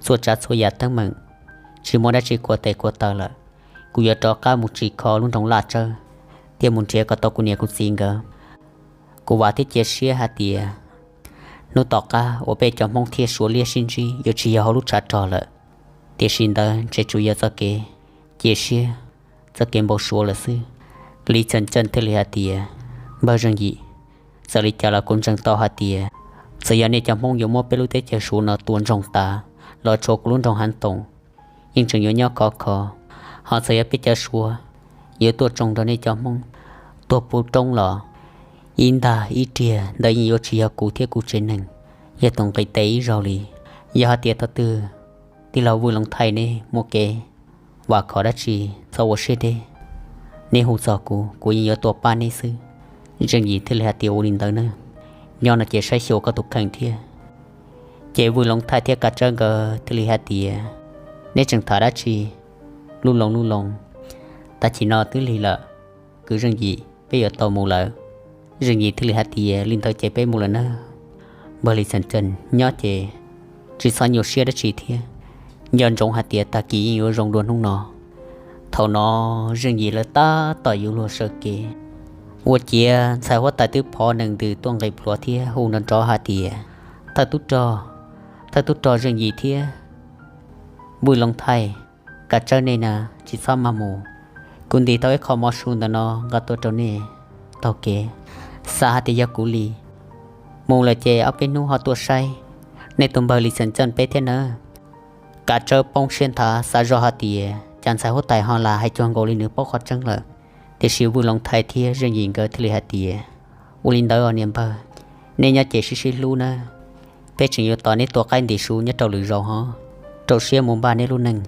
txhua tsav txhua yam teeb meem tsis muaj dab tsi kuav tes kuav taw lawm. Kuv yuav rov qab mus tsim kho lub nroog Laj Tsawb thiab mus nrhiav kom tau kuv niam kuv txiv nkawd. Kuv vam thiab cia siab hais tias hnub tom qab uas peb cov Hmoob thiab Suav liab sib ntsib yuav tsis yog hauv lub tshav rog lawm, tiam sis ntawd ntshe tsuas yog txoj kev cia siab, txoj kev npau suav lawm xwb. Lis Xeem Txeej thiaj li hais tias, Npawg Zeej Yim, txawm li cas los kuv ntseeg tau hais tias txawm yog nej cov Hmoob yuav muab peb lub teb chaws Suav no tua ntsoog tas los tshuav kuv lub nroog Hav Toom, yeej tseem yuav nyob khov kho. Ho txawm yog peb cov Suav yuav tuaj tsoo nrog nej cov Hmoob tuag puv roob los ib ntag ib riag ntawd yeej yuav tsis yog kuv thiab kuv tsev neeg yog tus nqis tes ib zaug li. Yog hais tias thaum twg tij laug Vwj Loov Thaij neb muaj kev vam khom dab tsi, txhob ua siab deb, neb hu txog kuv, kuv yeej yuav tuaj pab neb xwb. Zeej Yim thiaj li hais tias, Ua li ntawd na, nyob no ces saib xyuas koj tus kheej thiab. Ces Vwj Loov Thaij thiab Kav Tsawb nkawd thiaj li hais tias, Neb tseem tham dab tsi lub loo lub loo? Tag kis no twb lig lawm, kwv Zeej Yim, peb yuav tau mus lawm. Zeej Yim thiaj li hais tias, Li ntawd ces peb mus lawm nawb, npawg Lis Xeem Txeej, nyob ces tsis txhob nyuaj siab dab tsi thiab. Nco ntsoov hais tias tag kis yeej yuav zoo dua hnub no. Thaum no Zeej Yim lawv tab tom yuav luag sawv kev, ua ciav ntxhais huab tais twb phov nees ntws tuaj nqis plhuav thiab hu nrov nrov hais tias, Thawj tub rog, thawj tub rog Zeej Yim thiab Vwj Loov Thaij, Kav Tsawb nej na, tsis txhob maj mus. Kuv ntis tau ib qho mov su ntawm no nqa tuaj rau nej taug kev. Xav hais tias yog kuv li, mus lawm ces ob peb hnub ho tuaj saib nej tus npawg Lis Xeem Txeej peb thiab nawb. Kav Tsawb poob siab nthav xav zoj hais tias cas ntxhais huab tais ho lam hais cuag nkaus li nws paub qhov tseeb lawm. Tiam sis Vwj Loov Thaij thiab Zeej Yim nkawd thiaj li hais tias, Ua li ntawd os niam npawg, nej nyob ces sib sib hlub nawb. Peb tseem yuav tos neb tua qaib ntim su nyob rau lwm zaus ho rau siab mus npaj neb lub neej.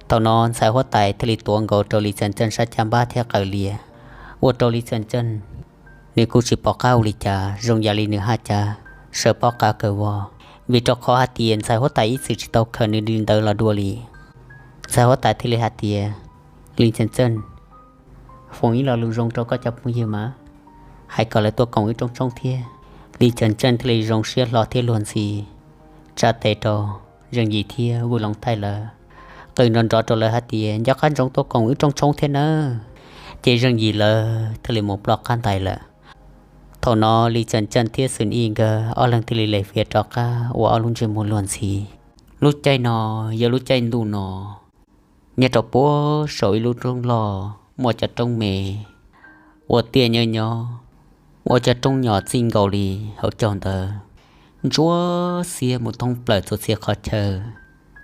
Thaum no ntxhais huab tais thiaj li tuav nkaus rau Lis Xeem Txeej sab caj npab thiab qaws lias, ua rau Lis Xeem Txeej nws kuj tsis pom qab ua li cas, zoo yam li nws haj cav sawv pob qa kawg vog, vim rau qhov hais tias ntxhais huab tais ib txwm tsis tau khaws nws li ntawd los dua li. Ntxhais huab tais thiaj li hais tias, Lis Xeem Txeej, foom ib lo lus zoo rau koj cov phooj ywg mas, hais kom lawv tuaj koom wb rooj tshoob thiab. Lis Xeem Txeej thiaj li zoo siab hlo thiab luag ntxhi tsa tes rau Zeej Yim thiab Vwj Loov Thaij lawv, qw nrov nrov rau lawv hais tias, Nco qab ntsoov tuaj koom wb rooj tshoob thiab nawb. Ces Zeej Yim lawv thiaj li mus ploj qab ntais lawm. Thaum no Lis Xeem Txeej thiab Xwm Ij nkawd ob leeg thiaj li lem fiav rov qab ua ob lub ntsej muag luag ntxhi. Lub caij no yog lub caij ntuj no, nyob rau puag saum ib lub roob loj muaj cov roob me ua tiaj nyob nyob, ua cov roob nyom txij nkaus li hauv caug ntawd ntsuab xiab mus thoob plaws txhua txhia qhov chaw.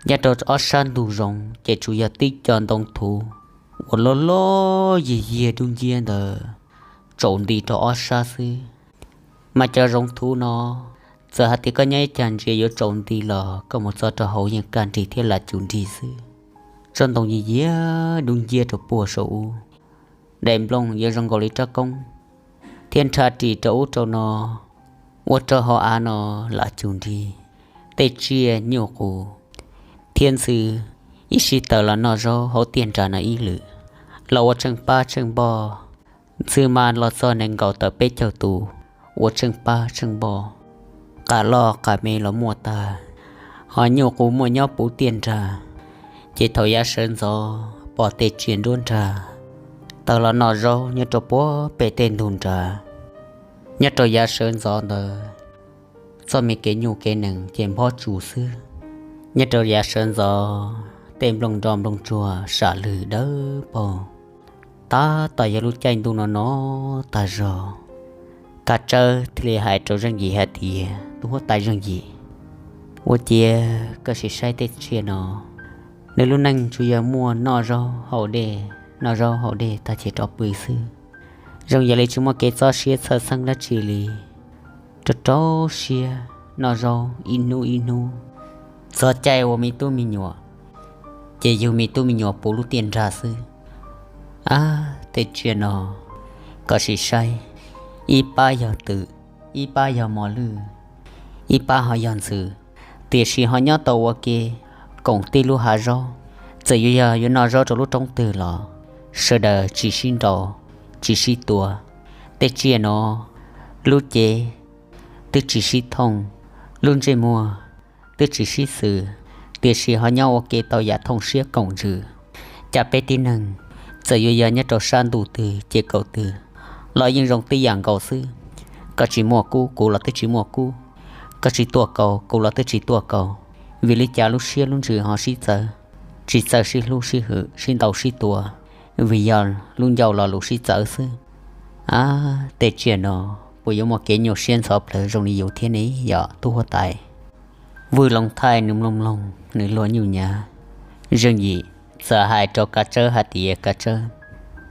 Nyob rau ob sab ntug zoov ces tsuas yog tib co ntoo thuv uas loj loj yig yiag dub nciab ntawd tsaus nti rau ob sab xwb. Mas cov zoov thuv no, txawm hais tias koj nyob ib cag ntsia yuav tsaus nti los koj mus txog rau hauv yeej kaj nrig thiab lam cum nrig xwb. Tsob ntoo yig yiag dub nciab rau puag saum ub, daim nplooj yuav zoo nkaus li rab koob, thiab nrhab ris rau ub rau no, ua rau hauv av no lam cum nrig. Tej tsiaj nyuj qus thiab ntxhw ib sij tawm los noj zaub hauv tiaj nram no ib lwm, los ua tsheej pab tsheej npoj. Ntxhw mas los txog nees nkaum tawm peb caug tus, ua tsheej pab tsheej npoj. qas loj qas me los muaj tag, ho nyuj qus muaj nyob puv tiaj nrag. Ces thaum yav sawv ntxov pom tej tsiaj nruab nrag tawg los noj zaub nyob rau puag pem tej ntug nrad. Nyob rau yav sawv ntxov ntawd, txoj me kev nyuj kev nees ces nphob tsus xwb. Nyob rau yav sawv ntxov, tej nplooj nroj nplooj tsuag sam lwg dawb paug. Tab tom yog lub caij ntuj no no tag zog, Kav Tsawb thiaj li hais rau Zeej Yim hais tias, Tub huab tais Zeej Yim, ua ciav koj sim saib tej tsiaj no, nws lub neej tsuas yog muaj noj zaub haus dej, noj zaub haus dej tag ces rov pw xwb. Zoo yam li tsis muaj kev txob siab txhawj xeeb dab tsi li, rau rau siab noj zaub ib hnub ib hnub. Txog caij ua me tub me nyuam, ces yug me tub me nyuam puv lub tiaj nrag xwb. Ab, tej tsiaj no, koj sim saib, ib pab yog twm, ib pab yog mos lwj, ib pab ho yog ntxhw, tiam sis ho nyob tau ua ke koom tib lub hav zaub. Txawm yuav yog yuav noj zaub rau lub roob twg los sawv daws tsis sib nraus, tsis sib tua. Tej tsiaj no, lub cev twb tsis sib thooj, lub ntsej muag twb tsis sib xws, tiam sis ho nyob ua ke tau yam thooj siab koom ntsws. Cas peb tib neeg, txawm yuav yog nyob rau sab ntuj twg ces kaum twg los yeej zoo tib yam nkaus xwb. Koj tsis muaj kub, kuv los twb tsis muaj kub. Koj tsis tuaj kaus, kuv los twb tsis tuaj kaus. Vim li cas lub siab lub ntsws ho sib txawv, tsis txawj sib hlub sib hwm, sib ntaus sib tua? Vim yog lub ncauj lo lus sib txawv xwb. Ab, tej tsiaj no, puas yuav muaj kev nyuaj siab ntxhov plawv zoo li yus thiab ne, yog tub huab tais? Vwj Loos Thaij nws mloog mloog nws luag nyuj nyav. Zeej Yim txawm hais rau Kav Tsawb hais tias, Kav Tsawb,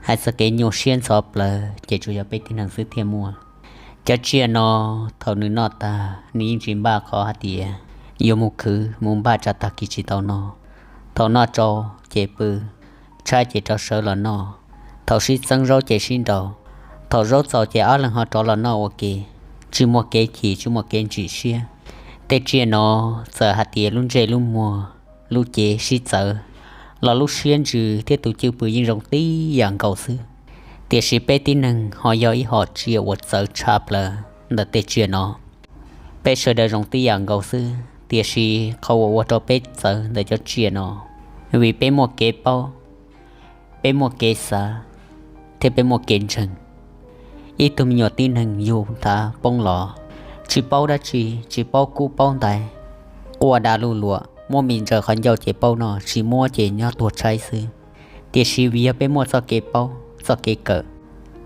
hais txog kev nyuaj siab ntxhov plawv ces tsuas yog peb tib neeg xwb thiaj muaj. Cov tsiaj no, thaum nws noj tag nws yeej tsis npaj qhov hais tias yuav mus khwv mus npaj tsa tag kis tsis tau no. Thaum noj tsau ces pw, tshaib ces rov sawv los noj. Thaum sib txeeb zaub ces sib nraus, thaum zaub txaus ces ob leeg ho rov los noj ua ke, tsis muaj kev chim tsis muaj kev ntsim siab. Tej tsiaj no, txawm hais tias lub ntsej lub muag, lub cev sib txawv los lub siab ntsws thiab tus cwj pwm yeej zoo tib yam nkaus xwb. Tiam sis peb tib neeg ho yog ib hom tsiaj uas txawv tshaj plaws ntawm tej tsiaj no. Peb sawv daws zoo tib yam nkaus xwb, tiam sis qhov uas ua rau peb txawv ntawm cov tsiaj no, vim peb muaj kev paub, peb muaj kev xav, thiab peb muaj kev ntseeg. Ib tug me nyuam tib neeg yug thav poob los, tsis paub dab tsi, tsis paub kub paub ntaiv, quaj da luj luam, muab mis ntsaws qhov ncauj ces paub noj, tsis muab ces nyob tuag tshaib xwb. Tiam sis vim yog peb muaj txoj kev paub, txoj kev kawm,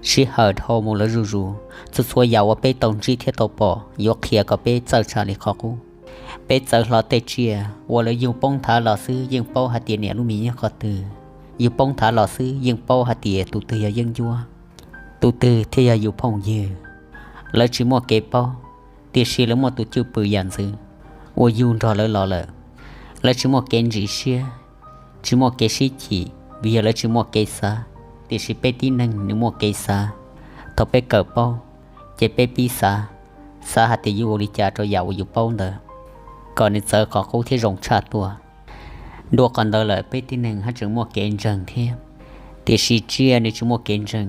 sij hawm dhau mus lawv zuj zus, txhua txhua yam uas peb tau ntsib thiab tau pom yuav qhia kom peb txawj tshaj li qhov qub. Peb txawv hlo tej tsiaj uas lawv yug poob thav los xwb yeej paub hais tias niam lub mis nyob qhov twg, yug poob thav los xwb yeej paub hais tias tus twg yog yeeb ncuab, tus twg thiaj yog yus phooj ywg. Lawv tsis muaj kev paub, tiam sis lawv muaj tus cwj pwm yam ntxwv uas yug nrog lawv los lawm. Lawv tsis muaj kev ntsim siab, tsis muaj kev sib chim, vim yog lawv tsis muaj kev xav. Tiam sis peb tib neeg nws muaj kev xav. Thaum peb kawm paub, ces peb pib xav, xav hais tias yuav ua li cas rau yam uas yus paub ntawd, kom nws txawv qhov qub thiab zoo tshaj tuaj. Dua qhov ntawd lawm peb tib neeg haj tseem muaj kev ntseeg thiab. Tiam sis tsiaj nws tsis muaj kev ntseeg.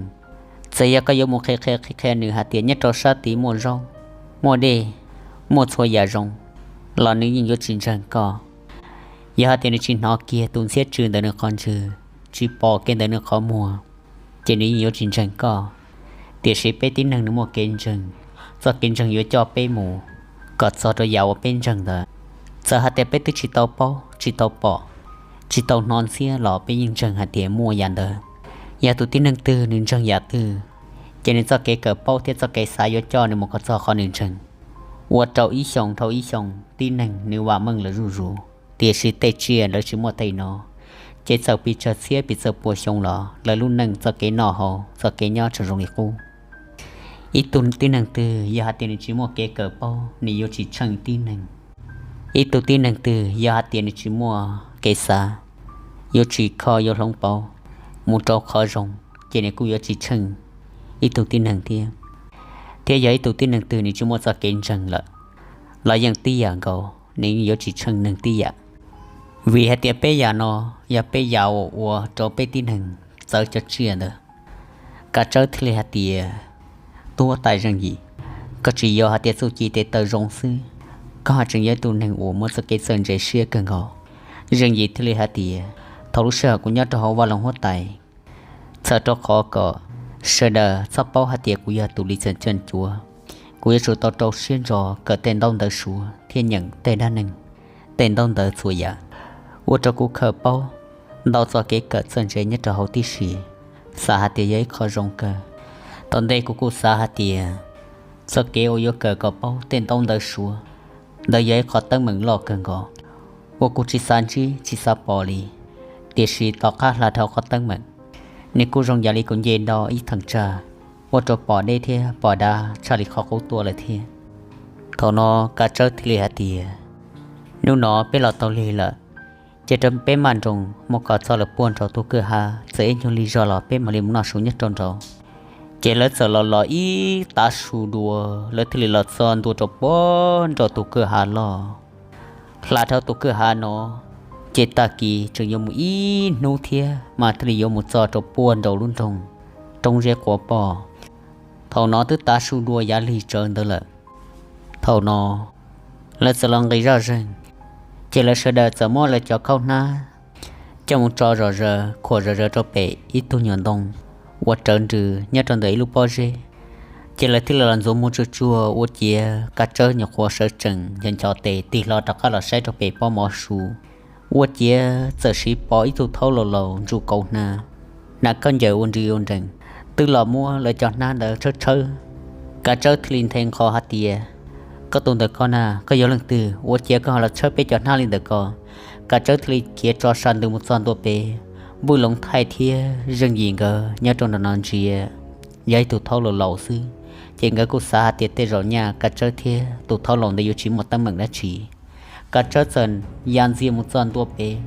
Txawm yog koj yuav mus qhia qhia qhia qhia nws hais tias nyob rau sab tid muaj zaub, muaj dej, muaj txhua yam zoo, los nws yeej yuav tsis ntseeg koj. Yog hais tias nws tsis hnov kiag tus ntxhiab tsw ntawm nws qhov ntswg, tsis pom kiag ntawm nws qhov muag, ces nws yeej yuav tsis ntseeg koj. Tiam sis peb tib neeg nws muaj kev ntseeg, txoj kev ntseeg yuav coj peb mus kom txog rau yam uas peb ntseeg ntawd. Txawm hais tias peb twb tsis tau paub, tsis tau pom, tsis tau hnov ntxhiab los peb yeej ntseeg hais tias muaj yam ntawd. Yog tus tib neeg twg nws ntseeg yam twg, ces nws txoj kev kawm paub thiab txoj kev xav yuav coj nws mus kom txog qhov nws ntseeg. Ua rau ib xyoos dhau ib xyoos tib neeg nws vam meej lawm zuj zus. Tiam sis tej tsiaj lawv tsis muaj tej no, ces txawm pes tsawg txhiab pes tsawg pua xyoo los lawv lub neej txoj kev noj haus txoj kev nyob tseem zoo li qub. Ib tug tib neeg twg yog hais tias nws tsis muaj kev kawm paub, nws yuav tsis tsheej tib neeg. Ib tug tib neeg twg yog hais tias nws tsis muaj kev xav, yuav tsis kho yuav hloov pauv mus rau qhov zoo, ces nws kuj yuav tsis tsheej ib tug tib neeg thiab. Thiab yog ib tug tib neeg twg nws tsis muaj txoj kev ntseeg lawm, los yeej tib yam nkaus, nws yeej yuav tsis tsheej neeg tib yam. Vim hais tias peb yam no yog peb yam uas ua rau peb tib neeg txawv cov tsiaj ntawd. Kav Tsawb thiaj li hais tias, Tub huab tais Zeej Yim, koj tsis yog hais tias txuj ci tes taw zoo xwb, koj haj tseem yog ib tug neeg uas muaj txoj kev txawj ntse siab kawg nkaus. Zeej Yim thiaj li hais tias, thaum lub sij hawm kuv nyob rau hauv vaj loog huab tais, txhawm rau qhov kom sawv daws txhob paub hais tias kuv yog tus li txeem cuaj cuav, kuv yuav tsum tau rau siab ntso kawm tej ntaub ntawv suav thiab nyeem tej dab neeg, tej ntaub ntawv txhua yam, ua rau kuv khaws paub ntau txoj kev kawm txawj ntse nyob rau hauv tib si, xav hais tias yog ib qho zoo kawg. Tom ntej kuv kuj xav hais tias txoj kev uas yuav kawm kom paub tej ntaub ntawv suav ntawd yog ib qho teeb meem loj kawg nkaus uas kuv tsis xav ntsib tsis xav pom li. Tiam sis tom qab hla dhau qhov teeb meem, nws kuj zoo yam li kuv nce do ib theem tsag, ua rau pom deb thiab pom dav tshaj li qhov qub tuaj lawm thiab. Thaum no Kav Tsawb thiaj li hais tias, hnub no peb los tau lig lawm, cia rau peb maj nroos mus kom txog lawm puag nraum tus kwj ha, txawm ib nyuag lig zog los peb mam li mus noj su nyob rau nraud. Ces lawv txawm los los ib tav su dua, lawv thiaj li los txog ntua rau puag nraum tus kwj ha loj. Hla dhau tus kwj ha no, ces tag kis tseem yuav mus ib hnub thiab mas thiaj li yuav mus txog rau puag nraum lub nroog Roob Zeb Quav Poj. Thaum no twb tav su dua yav lig tsawv ntawd lawm. Thaum no lawv txawm los nqis zoj zeeg, ces lawv sawv daws txawm muab lawv cov khaub hnab coj mus tso zom zaws khuam zom zaws rau pem ib tug nyuam ntoo uas rawv nrws nyob rau ntawm ib lub pob zeb. Ces lawv thiaj li los ntxuav muag tsuag tsuag ua ciav Kav Tsawb nyuam qhuav sawv tsees ncho ncho tes tig hlo rov qab los saib rau pem pob mov su, ua ciav txawm siv pom ib tug thaub laus laus ntsuj kauv hnav, hnav khaub ncaws ua nrig ua nrees, twb los muab lawv cov hnab ntawd tshawb tshawb. Kav Tsawb thiaj li nthe nqho hais tias, koj tus ntawm ko na, koj yog leej twg ua ciav koj ho los tshawb peb cov hnab li ntawm ko? Kav Tsawb thiaj li khiav tso sa ntws mus txog ntua pem, Vwj Loov Thaij thiab Zeej Yim nkawd nyob rau nram no ntsia, yog ib tug thaub laus laus xwb. Ces nkawd kuj xav hais tias tej zaum nyaj Kav Tsawb thiab tus thaub laus ntawd yuav tsis muaj teeb meem dab tsi. Kav Tsawb txawm ya ntxiag mus txog ntua pem,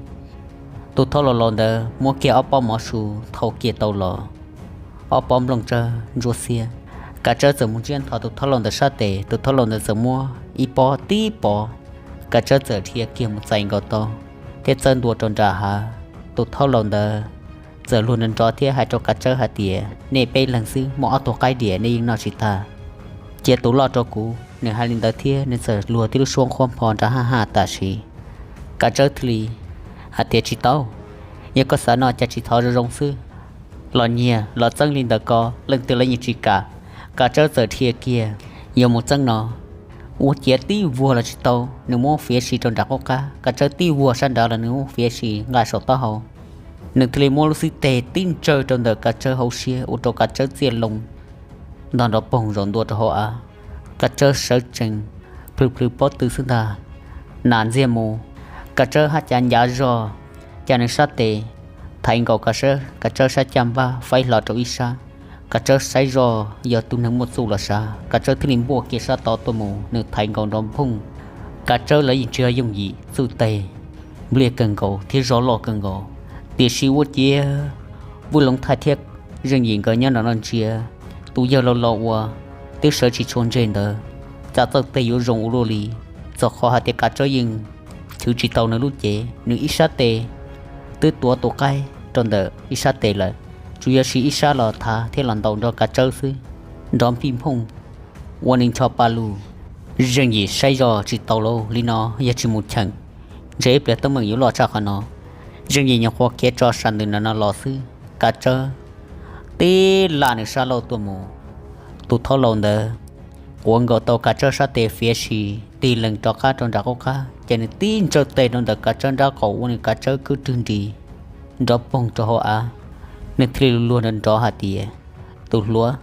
tus thaub laus laus ntawd muab kiag ob pob mov su thau kiag tau los, ob pob nplooj tsawb ntsuab xiab. Kav Tsawb txawm mus ntsiab nthos tus thaub laus ntawd sab tes, tus thaub laus ntawd txawm muab ib pob tib pob. Kav Tsawb txawm dhia kiag mus txais nkaus tau thiab txawb ntua rau nram hav. Tus thaub laus ntawd txawm luag nrov nrov thiab hais rau Kav Tsawb hais tias, nej peb leeg xwb muaj ob tug qaib diam nej yeej noj tsis tag, cia tus loj rau kuv. Nws hais li ntawd thiab nws txawm luag tib lub suab nqhuab npho nrov haj haj tam sim. Kav Tsawb thiaj li hais tias, tsis tau, yog koj xav noj cas tsis thov zoo zoo xwb, los nyiag los txeeb li ntawm ko leej twg los yeej tsis kam. Kav Tsawb txawm dhia kiag yuav mus txeeb no, ua ciav tib vuag los tsis tau, nws muab fiav si rau nram qub qab. Kav Tsawb tib vuag sab nrad los nws muab fiav si nqa saum taub hau. Nws thiaj li muab lub xib teg tib ntsawj rau ntawm Kav Tsawb hauv siab ua rau Kav Tsawb txiaj loo ntog nrov poog zaum ntua rau hauv av. Kav Tsawb sawv tsees plhws plhws pob tw xwb ntag, nas ntxiag mus. Kav Tsawb haj cav ncav zog, cav nws sab tes thaiv nkaus Kav Tsawb sab caj npab faib hlo rau ib sab. Kav Tsawb saib zoj yog tus neeg muaj txuj los sav, Kav Tsawb thiaj li npuaj kiag sab tod tuaj mus, nws thaiv nkaus nrov nphooj. Kav Tsawb lawv yeej tsis yog yooj yim, txuj tes npliaj kawg nkaus thiab zog loj kawg nkaus. Tiam sis ua ciav Vwj Loov Thaij thiab Zeej Yim nkawd nyob nram no ntsia, tus yawg laus laus uas twb sawv tsis tshua ntseg ntawd, cas txawj tes yuav zoo ua luaj li. Txog qhov hais tias Kav Tsawb yeej chwv tsis tau nws lub cev, nws ib sab tes twb tuav tus qaib rau ntawm ib sab tes lawm, tsuas yog siv ib sab los thav thiab los ntaus nrog Kav Tsawb xwb, nrov npij nphooj ua nws ncho pa lug. Zeej Yim saib zoj tsis tau lauj, li no yog tsis mus cheem, ntshe ib pliag teeb meem yuav loj tshaj qhov no. Zeej Yim nyuam qhuav khiav tso sa ntws nram no los xwb, Kav Tsawb tib laj nws sab laug tuaj mus. Tus thaub laus ntawd quav nkaus tau Kav Tsawb sab tes fiav si, tig lees rov qab rau nram qub qab, ces nws tib ntsawj tes rau ntawm Kav Tsawb nrab qaum ua nws Kav Tsawb kwb rwg nris nrov poog rau hauv av. Nws thiaj li luag nrov nrov hais tias, tus hluas,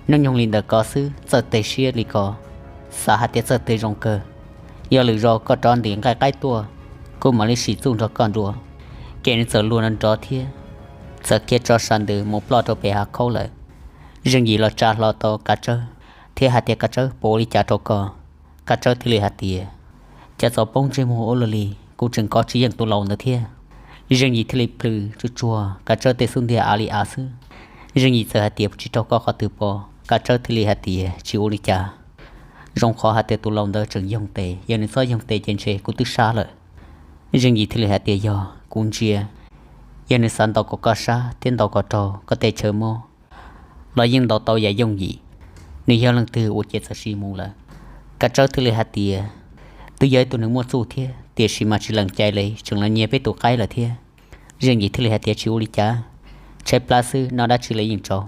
hnub nyoog li ntawm ko xwb txawj tes siab li ko, xav hais tias txawj tes zoo kawg. Yog lwm zaus koj rov ntim nqaij qaib tuaj, kuv mam li sim txuj nrog koj dua. Ces nws txawm luag nrov nrov thiab txawm khiav tso sa ntws mus ploj rau pem hav khaub lawm. Zeej Yim los tsa hlo tau Kav Tsawb thiab hais tias, Kav Tsawb, puas ua li cas rau koj? Kav Tsawb thiaj li hais tias, cas txawm poob ntsej muag ua luaj li, kuv tseem kov tsis yeej tus laus ntawd thiab. Zeej Yim thiaj li plhws tsuag tsuag Kav Tsawb tej xub ntiag av li av xwb. Zeej Yim txawm hais tias, puas tsis raug koj qhov twg pom? Kav Tsawb thiaj li hais tias, tsis ua li cas, zoo qhov hais tias tus laus ntawd tseem yoog tes, yog nws txhob yoog tes ces ntshe kuv twb sab lawm. Zeej Yim thiaj li hais tias, yog kuv ntsia, yog nws xav ntaus kom koj sab thiab ntaus kom raug koj tej chaw mob los yeej ntaus tau yam yooj yim. Nws yog leej twg ua ciav txawm sim mus lawm? Kav Tsawb thiaj li hais tias, twb yog ib tug neeg muaj txuj thiab, tiam sis mas tsis lees cai li, tseem los nyiag peb tus qaib lawm thiab. Zeej Yim thiaj li hais tias tsis ua li cas, tshaib plab xwb, noj dab tsi los yeej tau,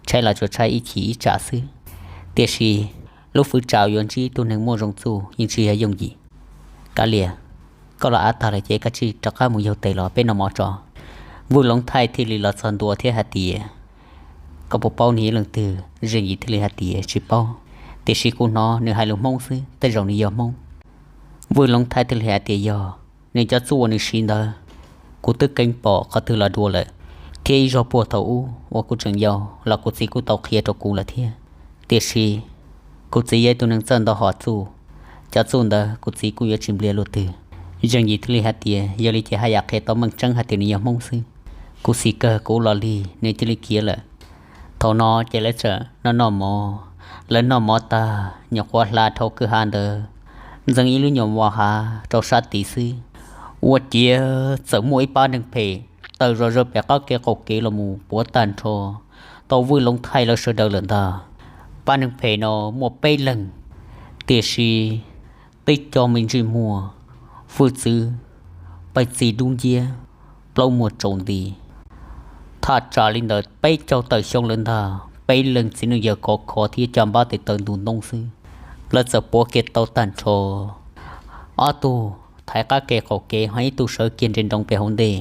tshaib los tsuas tshaib ib chim ib tsam xwb. Tiam sis lub fwv tsam yuav ntsib ib tug neeg muaj zoo txuj yeej tsis yog yooj yim. Kav liam, koj los av tag lawm ces koj cia li rov qab mus yaug tes los peb noj mov tso. Vwj Loov Thaij thiaj li los txog ntua thiab hais tias, koj puas paub nws yog leej twg? Zeej Yim thiaj li hais tias tsis paub, tiam sis kuv hnov nws hais lus Hmoob xwb, tej zaum nws yog Hmoob. Vwj Loov Thaij thiaj li hais tias yog, nws cov txuj uas nws siv ntawd kuv twb keev pom qhov twg los dua lawm, thiab ib zaug puag thaum ub uas kuv tseem yau los kuv txiv kuj tau qhia rau kuv lawm thiab. Tiam sis kuv txiv yog ib tug neeg txawj ntau hom txuj, cov txuj ntawd kuv txiv kuj yuav tsis npliag luaj twg. Zeej Yim thiaj li hais tias yog li ces haj yam qhia tau meej tseeb hais tias nws yog Hmoob xwb. Kuv xis kawg kuv los lig nws cia li khiav lawm. Thaum no ces lawv txawm noj noj mov. Lawv noj mov tag nyuam qhuav hla dhau kwj ha ntawd, ntxeev ib lub nyuam mos hav rau sab tid xwb, ua ciav txawm muaj ib pab neeg phem tawm zom zaws pem qab kev qaum kev los mus puav tag nrho tau Vwj Loov Thaij lawv sawv daws lawm ntag. Pab neeg phem no muaj peb leeg, tiam sis twb coj me ntsej muag hwj txwv, paj txi dub nciab, plaub muag tsaus nti. Thaj tsam li ntawm peb caug tawm xyoo lawm ntag, peb leeg txiv neej yawg khov kho thiab caj npab tes taw ntu ntoo xwb. Lawv txawm puav kiag tau tag nrho ob tug thaiv qab kev qaum kev, ho ib tug sawv kiag nres nroo pem hauv ntej.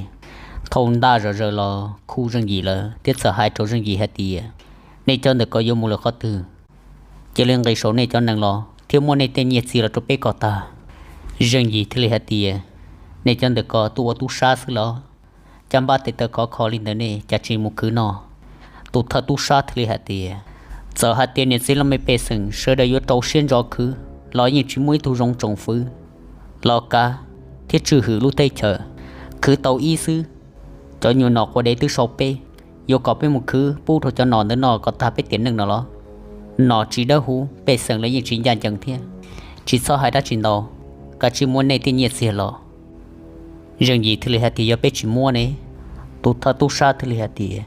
Thauj ntaj zom zaws los khu Zeej Yim lawv thiab txawm hais rau Zeej Yim hais tias, nej cov ntawm ko yuav mus lawm qhov twg? Cia li nqis saum nej cov nees los thiab muab nej tej nyiaj txiag los rau peb kom tag. Zeej Yim thiaj li hais tias, nej cov ntawm ko tuaj ua tub sab xwb los? Caj npab tes taw khov kho li ntawm nej cas tsis mus khwv noj? Tus thawj tub sab thiaj li hais tias, txawm hais tias niam txiv laj mej pej xeem sawv daws yuav rau siab ntso khwv los yeej tsis muaj ib tug zoo tsoom fwv los kav thiab tswj hwm lub teb chaws. Khwv tau ib xwb, cov nyuag nom quav dev twb sau peb, yuav kom peb mus khwv pub rau cov nom ntawd noj kom tag peb tiam neej no los? Nom tsis dawb huv, pej xeem los yeej tsis ncaj ncees thiab. Tsis txhob hais dab tsi ntau, kav tsij muab nej tej nyiaj txiag los. Zeej Yim thiaj li hais tias, yog peb tsis muab ne? Tus thawj tub sab thiaj li hais tias,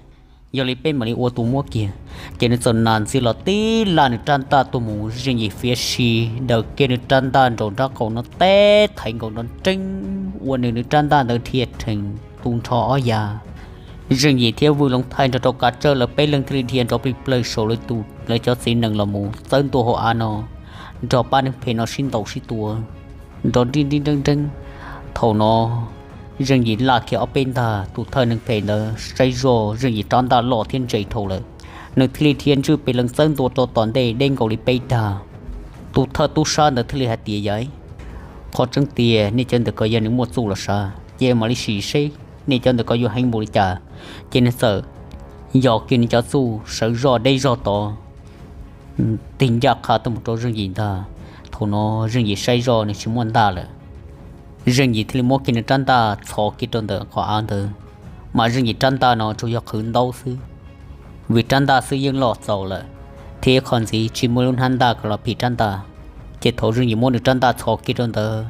yog li peb mam li ua tus muab kiag. Ces nws txawm nas ntxiv los tib laj nws rab ntaj tuaj mus, Zeej Yim fiav si daws kiag nws rab ntaj nraum nraub qaum no teb thaiv nkaus nrov nreeb, ua nws nws rab ntaj ntawd dhia rhees tu nrho ob yav. Zeej Yim thiab Vwj Loov Thaij nrog rau Kav Tsawb lawv peb leeg thiaj li dhia nrov plig plawg saum lawv tus lawv cov txiv nees los mus txawb ntua hauv av no, nrog pab neeg phem no sib ntaus sib tua nrov nrib nrib nreeb nreeb. Thaum no Zeej Yim laj kiag ob peb ntag, tus thawj neeg phem ntawd saib zoj Zeej Yim rab ntaj loj thiab ntse dhau lawm, nws thiaj li dhia ntswj pes lees txawb ntua rau tom ntej deb nkaus li peb dag. Tus thawj tub sab ntawd thiaj li hais tias, yawm, qhov tseeb tiag nej cov ntawm ko yog nws muaj txuj los sav, ces mam li sim seb nej cov ntawm ko yuav heev npaum li cas. Ces nws txawm yos kiag nws cov txuj sawv zoj deb zog tod, tig ncaj qha tuaj mus rau Zeej Yim ntag. Thaum no Zeej Yim saib zoj nws tsis muaj ntaj lawm, Zeej Yim thiaj li muab kiag nws rab ntaj txhos kiag rau ntawm qhov av ntawd, mas Zeej Yim rab ntaj no tsuas yog qhwv ntaub xwb, vim rab ntaj xwb yeej loj txaus lawm, thiab qhov ntxiv tsis muaj lub hnab ntaj kom los phim rab ntaj. Ces thaum Zeej Yim muab nws rab ntaj txhos kiag rau ntawd,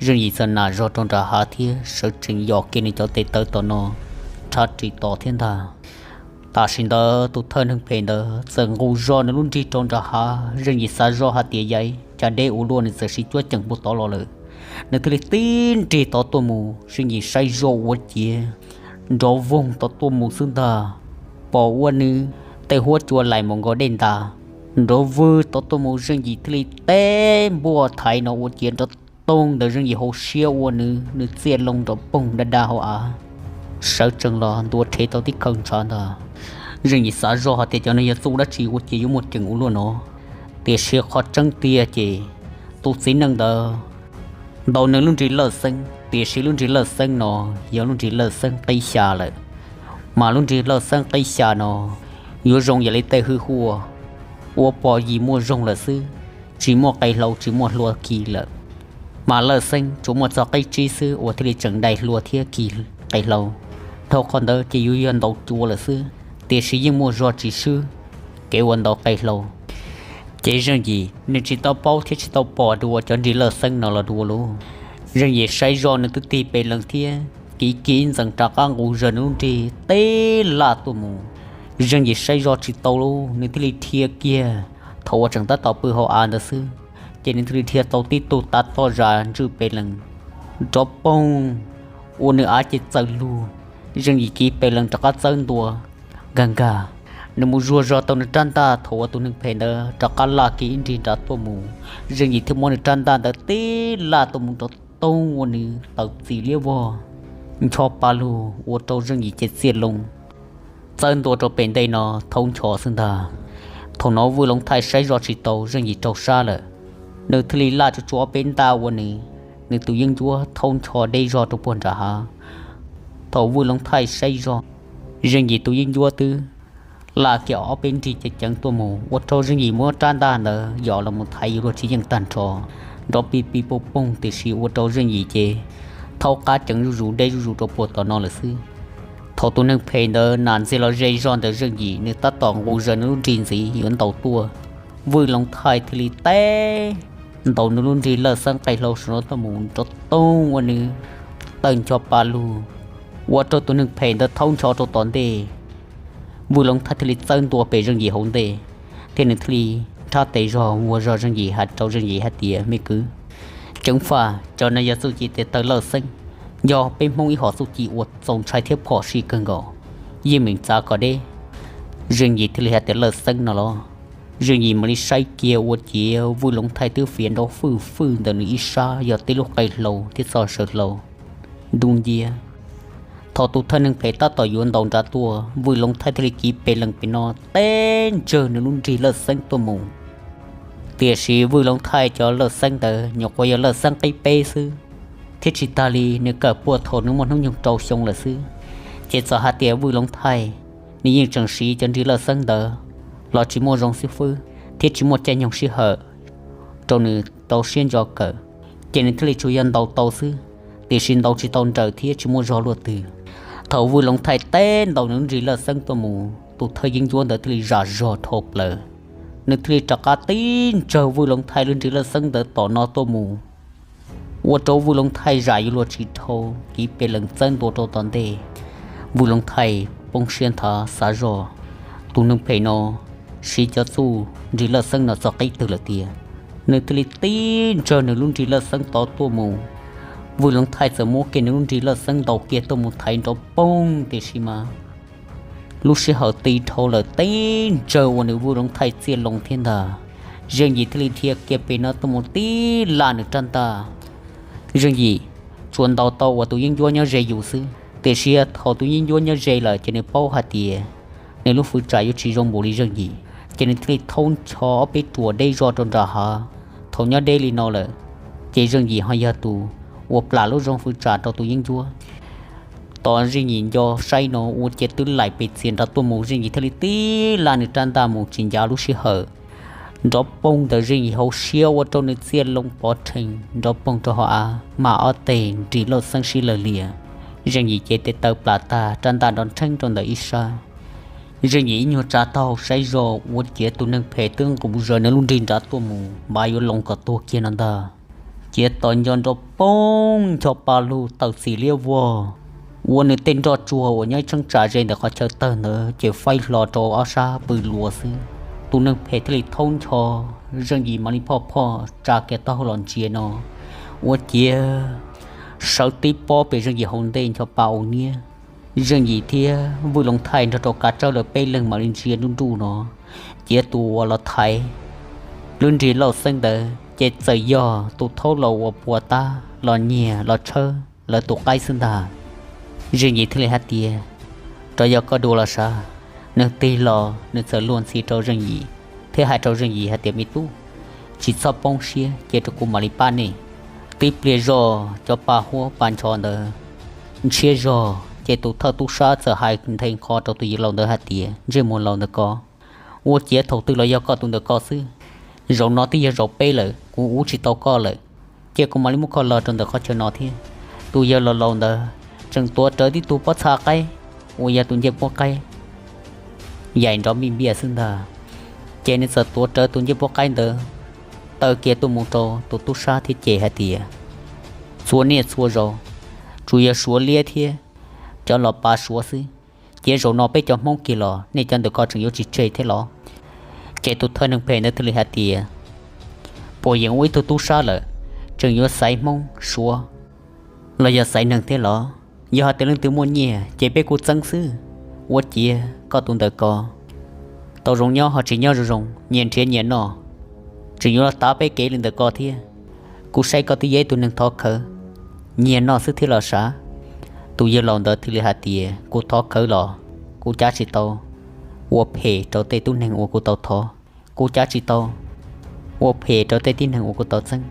Zeej Yim txawm nam zog rau nram hav thiab sawv tsees yos kiag nws cov tes taw tom no rhav ris tos thiab ntag. Tam sim ntawd tus thawj neeg phem ntawd txawm nqus zog nws lub nrig rau nram hav. Zeej Yim xav zoj hais tias, yawm, cas deb ua luaj, nws txawm siv cuab ceem puag tod los lawm. Nws thiaj li tib nrig tod tuaj mus, Zeej Yim saib zoj ua ciav nrov voog tod tuaj mus xwb ntag, pom ua nws tej huab cua laim mus nkaus dej ntas, nrov vwg tod tuaj mus, Zeej Yim thiaj li teb npuaj thaiv no ua ciav nrov toog ntawm Zeej Yim hauv siab ua nws nws txiaj loo nrov poog da da hauv av, sawv tsees los ntua rhev tau tib khaw ntshav ntag. Zeej Yim xav zoj hais tias cov no yog txuj dab tsi ua ciav yuav muaj ceem ua luaj no. Tiam sis qhov tseeb tiag ces tus txiv neej ntawd ntaus nws lub nrig lawj xeeb, tiam sis lub nrig lawj xeeb no yog lub nrig lawj xeeb qib xya lawm. Mas lub nrig lawj xeeb qib xya no yuav zoo yam li tej hwj huaj uas pom yim muaj zog lawm xwb, tsis muaj qe hlau tsis muaj hlua kiag lawm. Mas lawj xeeb tsuas muaj txog qib tsib xwb uas thiaj li tseem dai hlua thiab kiag qe hlau. Dhau qhov ntawd ces yuav yog ntaus cua lawm xwb, tiam sis yeej muaj zog tsis swb kev ua ntaus qe hlau. Ces Zeej Yim nws tsis tau paub thiab tsis tau pom dua cov nrig lawj xeeb no los dua lauj. Zeej Yim saib zoj nws twb tig pes lees thiab kiv kiv ntxees rov qab nqus zog nws lub nrig tib laj tuaj mus. Zeej Yim saib zoj tsis tau lauj, nws thiaj li dhia kiag. Thaum uas tseem tab tom pw hauv av ntawd xwb, ces nws thiaj li dhia tau tib tug tav toj zam ntswj pes lees nrov poog, ua nws av ces txawm lug. Zeej Yim kiv pes lees rov qab txawb ntua nkag nkag, nws mus zuag zog tau nws rab ntaj. Thaum uas tus neeg phem ntawd rov qab laj kiag ib nrig nrad tuaj mus, Zeej Yim thiaj muab nws rab ntaj ntawd tib laj tuaj mus nrov toog ua nws tawm txim liab vog, ncho pa lug ua rau Zeej Yim ces txiaj loo txawb ntua rau pem ntej no thaub ncho xwb ntag. Thaum no Vwj Loov Thaij saib zoj tsis tau Zeej Yim raug sab lawm, nws thiaj li laj tsuj tsuas ob peb ntaj ua nws, nws tus yeeb ncuab thaub ncho deb zog rau puag nram hav. Thaum Vwj Loov Thaij saib zoj, Zeej Yim tus yeeb ncuab twb laj kiag ob peb nrig ceev ceev tuaj mus ua rau Zeej Yim muab rab ntaj ntawd yos los mus thaiv yuav luag tsis yeej tag nrho, nrov pig pig poog poog, tiam sis ua rau Zeej Yim ces thaub qab ceev zuj zus deb zuj zus rau puag tom no lawm xwb. Thaum tus neeg phem ntawd nam ntxiag los ze zog ntawm Zeej Yim, nws tab tom nqus zaws nws lub nrig ntxiv yuav ntaus tuaj, Vwj Loov Thaij thiaj li teb ntaus nws lub nrig lawj xeeb qe hlau saum no tuaj mus nrov toog ua nws tawm ncho pa lug, ua rau tus neeg phem ntawd thaub ncho rau tom ntej. Vwj Loov Thaij thiaj li txawb ntua pem Zeej Yim hauv ntej, thiab nws thiaj li nrhab tes zog vuag zog Zeej Yim hais rau Zeej Yim hais tias, Me kwv, ceev faj, cov no yog txuj ci tes taw lawj xeeb, yog peb Hmoob ib hom txuj ci uas txaus ntshai thiab phom sij kawg nkaus, yeej meem txav kom deb. Zeej Yim thiaj li hais tias, Lawj xeeb no los? Zeej Yim mam li saib kiag ua ciav Vwj Loov Thaij twb fiav nrov fwj fwj ntawm nws ib sab yog tej lub qe hlau thiab txoj saw hlau dub nciab. Thaum tus thawj neeg phem tab tom yuav ntaus nrad tuaj, Vwj Loov Thaij thiaj li kiv pes lees pem no teb ntsawg nws lub nrig lawj xeeb tuaj mus. Tiam sis Vwj Loov Thaij cov lawj xeeb ntawd nyuam qhuav yog lawj xeeb qib peb xwb, thiab tsis tas li nws kawm puag thaum nws muaj hnub nyoog rau xyoo lawm xwb. Ces txawm hais tias Vwj Loov Thaij nws yeej tseem siv cov nrig lawj xeeb ntawd los tsis muaj zoo xib fwb thiab tsis muaj caij nyoog sij hawm rau nws tau siab ntso kawm, ces nws thiaj li tsuas yog ntaus tau xwb, tiam sis ntaus tsis tau nrawm thiab tsis muaj zog luaj twg. Thaum Vwj Loov Thaij teb ntaus nws lub nrig lawj xeeb tuaj mus, tus thawj yeeb ncuab ntawd thiaj li zam zog dhau plaws, nws thiaj li rov qab tib ntsawg Vwj Loov Thaij lub nrig lawj xeeb ntawd tom no tuaj mus, ua rau Vwj Loov Thaij zam yuav luag tsis dhau, kiv pes lees txawb ntua rau tom ntej. Vwj Loov Thaij poob siab nthav xav zoj, tus neeg phem no siv cov txuj nrig lawj xeeb no txog qib twg lawm tiag. Nws thiaj li tib ntsawg nws lub nrig lawj xeeb tod tuaj mus. Vwj Loov Thaij txawm muab kiag nws lub nrig lawj xeeb ntaus kiag tuaj mus thaiv nrov poog, tiam sis mas lub sij hawm ti dhau lawm tib ntsawg ua nws Vwj Loov Thaij txiaj loo thiab ntag. Zeej Yim thiaj li dhia kiag pem no tuaj mus tib laj nws rab ntaj. Zeej Yim tsuas ntaus tau uas tus yeeb ncuab nyob ze yus xwb, tiam sis thaum tus yeeb ncuab nyob ze lawm ces nws paub hais tias nws lub fwv tsam yuav tsis zoo npaum li Zeej Yim, ces nws thiaj li thaub ncho ob peb ruam deb zog rau nram hav. Thaum nyob deb li no lawm, ces Zeej Yim ho yog tus uas plam lub zoo fwv tsam rau tus yeeb ncuab. Tos Zeej Yim nco saib no ua ciav twb laim pes txias nrad tuaj mus, Zeej Yim thiaj li tib laj nws rab ntaj mus tsis ncav lub sij hawm, nrov poog ntawm Zeej Yim hauv siab ua rau nws txiaj loo pov rhees nrov poog rau hauv av, mas ob teg nrig lawj xeeb sib lawg lias. Zeej Yim cev tes taw plam tag, rab ntaj nrov nrheeb rau ntawm ib sab. Zeej Yim ib nyuag tsa taub hau saib zoj ua ciav tus neeg phem twb nqus zaws nws lub nrig nrad tuaj mus, npav yuav loo kom tuag kiag no ntag. Ciav tos nco nrov poog ncho pa lug tawm txim liab vog, ua nws tej nroj tsuag uas nyob ib cheeb tsam ze ntawm qhov chaw tawg ntawd ces faib hlo rau ob sab pw luas xwb. Tus neeg phem thiaj li thaub ncho, Zeej Yim mam li phoj phoj tsa kiag taub hau los ntsia no, ua ciav sawv tib pob pem Zeej Yim hauv ntej ncho pa ua niab. Zeej Yim thiab Vwj Loov Thaij nrog rau Kav Tsawb lawv peb leeg mam li ntsia nruj nruj no, ciav tus uas los thaiv lub nrig lawj xeeb ntawd ces txawm yog tus thaub laus uas puas tab los nyiag los tshawb lawv tus qaib xwb ntag. Zeej Yim thiaj li hais tias, Rov yog koj dua los sav. Nws tig los nws txawm luag ntxhi rau Zeej Yim thiab hais rau Zeej Yim hais tias, Me tub, tsis txhob poob siab, cia rau kuv mam li pab nej. Tib pliag zog cov pa huab pa ncho ntawd ntshiab zog ces tus thawj tub sab txawm hais nthe nqho rau tus yawg laus ntawd hais tias, Ntsej muag laus ntawm ko, ua ciav thaum twg los yog koj tus ntawm ko xwb. Zaum no twb yog zaum peb lawm, kuv ua tsis tau koj lawm, cia kuv mam li muab koj los rau ntawm qhov chaw no thiab. Tus yawg laus laus ntawd tseem tuav rawv tib tug pob txha qaib uas yog tus ncej puab qaib yaim nrov npij npiaj xwb ntag. Ces nws txawm tuav rawv tus ncej puab qaib ntawd taw kiag tuaj mus rau tus tub sab thiab ces hais tias, Txhua niaj txhua zaus, tsuas yog Suav liab thiab cov los pav Suav xwb, cia zaum no peb cov Hmoob kiag los nej cov ntawm ko tseem yuav tsis tseg thiab los? Ces tus thawj neeg phem ntawd thiaj li hais tias, puas yeem ua ib tug tub sab lawm, tseem yuav xaiv Hmoob Suav los yog xaiv neeg thiab los? Yog hais tias leej twg muaj nyiaj ces peb kuj txeeb xwb. Ua ciav koj tus ntawm ko tau zoo nyob ho tsis nyob zoo zoo, nyias nrhiav nyias noj, tseem yuav los tav peb kev li ntawm ko thiab. Kuv saib koj twb yog ib tug neeg thov khawv, nyiag noj xwb thiab los sav. Tus yawg laus ntawd thiaj li hais tias, kuv thov khawv los kuv cav tsis tau ua phem rau tej tub neeg uas kuv tau thov, kuv cav tsis tau ua phem rau tej tib neeg uas kuv tau txeeb.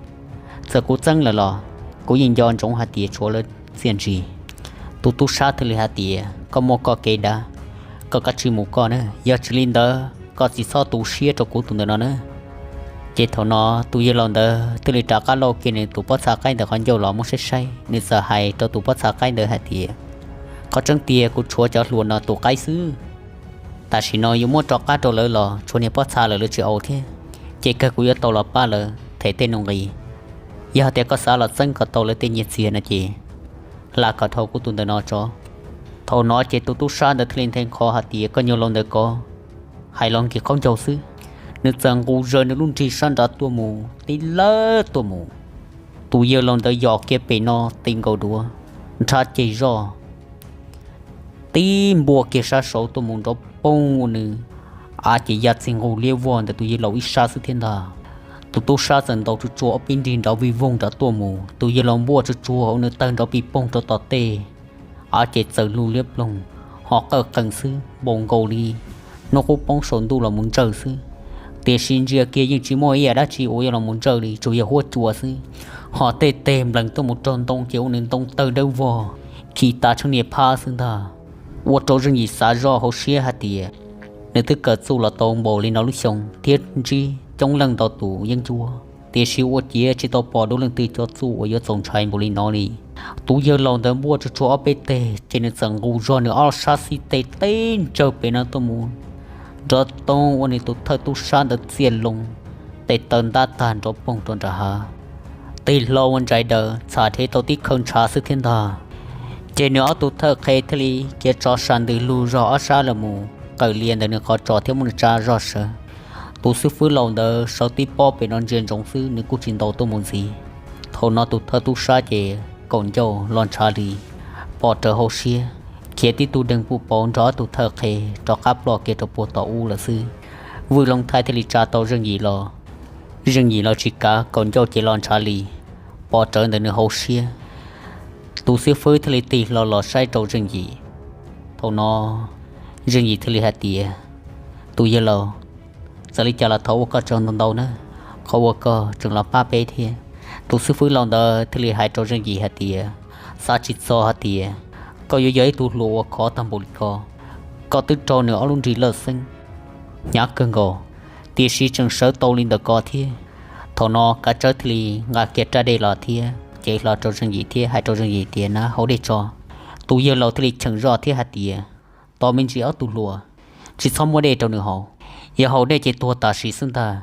Txawm kuv txeeb lawm los kuv yeej nco ntsoov hais tias tshuav lawv txiaj ntsig. Tus tub sab thiaj li hais tias, koj muaj koj kev dav, koj kav tsij mus koj na, yog tsis li ntawd koj tsis txhob tu siab rau kuv tus ntawm no na. Ces thaum no tus yawg laus ntawd thiaj li rov qab lauj kiag nws tus pob txha qaib ntawm qhov ncauj los muab saib saib, nws txawm hais rau tus pob txha qaib ntawd hais tias, qhov tseeb tiag kuv tshuav cov hluas no tus qaib xwb. Tam sim no yuav muab rov qab rau lawv los tshuav niag pob txha lawm lawv tsis au thiab, ces kawg kuv yuav tau los pab lawv them tej nuj nqis. Yog tias koj xav los txeeb kom tau lawv tej nyiaj txiag no ces hla kom dhau kuv tus ntawm no tso. Thaum no ces tus tub sab ntawd thiaj li nthe nqho hais tias, koj nyuag laus ntawm ko hais los nkig qaub ncaug xwb. Nws txawm nqus zaws nws lub nrig sab nrad tuaj mus tib lawb tuaj mus. Tus yawg laus ntawd yos kiag pem no ti nkaus duav, nrhab ceg zoj tib npuaj kiag sab saud tuaj mus nrov poog ua nws av ces ya txij nqug liab vog ntawm tus yawg laus ib sab xwb thiab ntag. Tus tub sab txawm ntaus tsuag tsuag ob peb nrig nrov vij voog nrov tuaj mus, tus yawg laus npuaj tsuag tsuag hauv nws tawg nrov pij poog rau tom tej, av ces txawm lug liab ploog, ho qawj qees xwb npaum nkaus li hnub qub poob saum ntuj los mus ntsawj xwb. Tiam sis ntsia kiag yeej tsis muaj ib yam dab tsi uas yuav los mus ntsawj li, tsuas yog huab cua xwb. Ho tej teg nplees tuaj mus raug ntoo ces ua nws ntoo tawg dawb vog, khi tas tsheej niag phab xwb ntag. Ua rau Zeej Yim xav zoj hauv siab hais tias, nws twb kawm txuj los tau npaum li no lub xyoo thiab ntsib coob leej ntau tus yeeb ncuab, tiam sis ua ciav tsis tau pom dua leej twg cov txuj uas yuav txaus ntshai npaum li no li. Tus yawg laus ntawd npuaj tsuag tsuag ob peb teg ces nws txawm nqus zog nws ob sab xib teg teb ntsawg pem no tuaj mus nrov toog ua nws tus thawj tub sab ntawd txiaj loo, tes taw ntab tag nrov poog rau nram hav. Tig hlo ua ntsais daws txham dhev tau tib khawv ntshav xwb thiab ntag. Ces nws ob tug thawj qhe thiaj li khiav tso sa ntws lug zog ob sab los mus qawm lias ntawm nws qhov tsos thiab muab nws tsa zog sawv. Tus xib fwb laus ntawd sawv tib pob pem no ntsia ntsoov xwb, nws kuj tsis ntaus tuaj mus ntxiv. Thaum no tus thawj tub sab ces kaum ncauj los ntshav li, pom rawv hauv siab, khiav tib tug deeg puj pauv nrog ob tug thawj qhe rov qab ploj kiag rau puag tom ub lawm xwb. Vwj Looj Thaij thiaj li tsa tau Zeej Yim los, Zeej Yim los tsis kav, kaum ncauj ces los ntshav li, pom rawv ntawm nws hauv siab. Tus xib fwb thiaj li tig hlo los saib rau Zeej Yim. Thaum no Zeej Yim thiaj li hais tias, tus yawg laus, txawm li cas los thov ua koj tsaug ntau ntau na, qhov uas koj tseem los pab peb thiab. Tus xib fwb laus ntawd thiaj li hais rau Zeej Yim hais tias, xav tsis txog hais tias koj yuav yog ib tug hluas uas khov tag npaum li ko. Koj twb raug nws ob lub nrig lawj xeeb hnyav kawg nkaus, tiam sis tseem sawv tau li ntawm ko thiab. Thaum no Kav Tsawb thiaj li nqa kiag raj dej los thiab cev hlo rau Zeej Yim thiab hais rau Zeej Yim tias, nab haus dej tso. Tus yawg laus thiaj li cheem zoj thiab hais tias, tos me ntsis ob tug hluas, tsis txhob muab dej rau nws haus, yog haus dej ces tuag tam sim xwb ntag.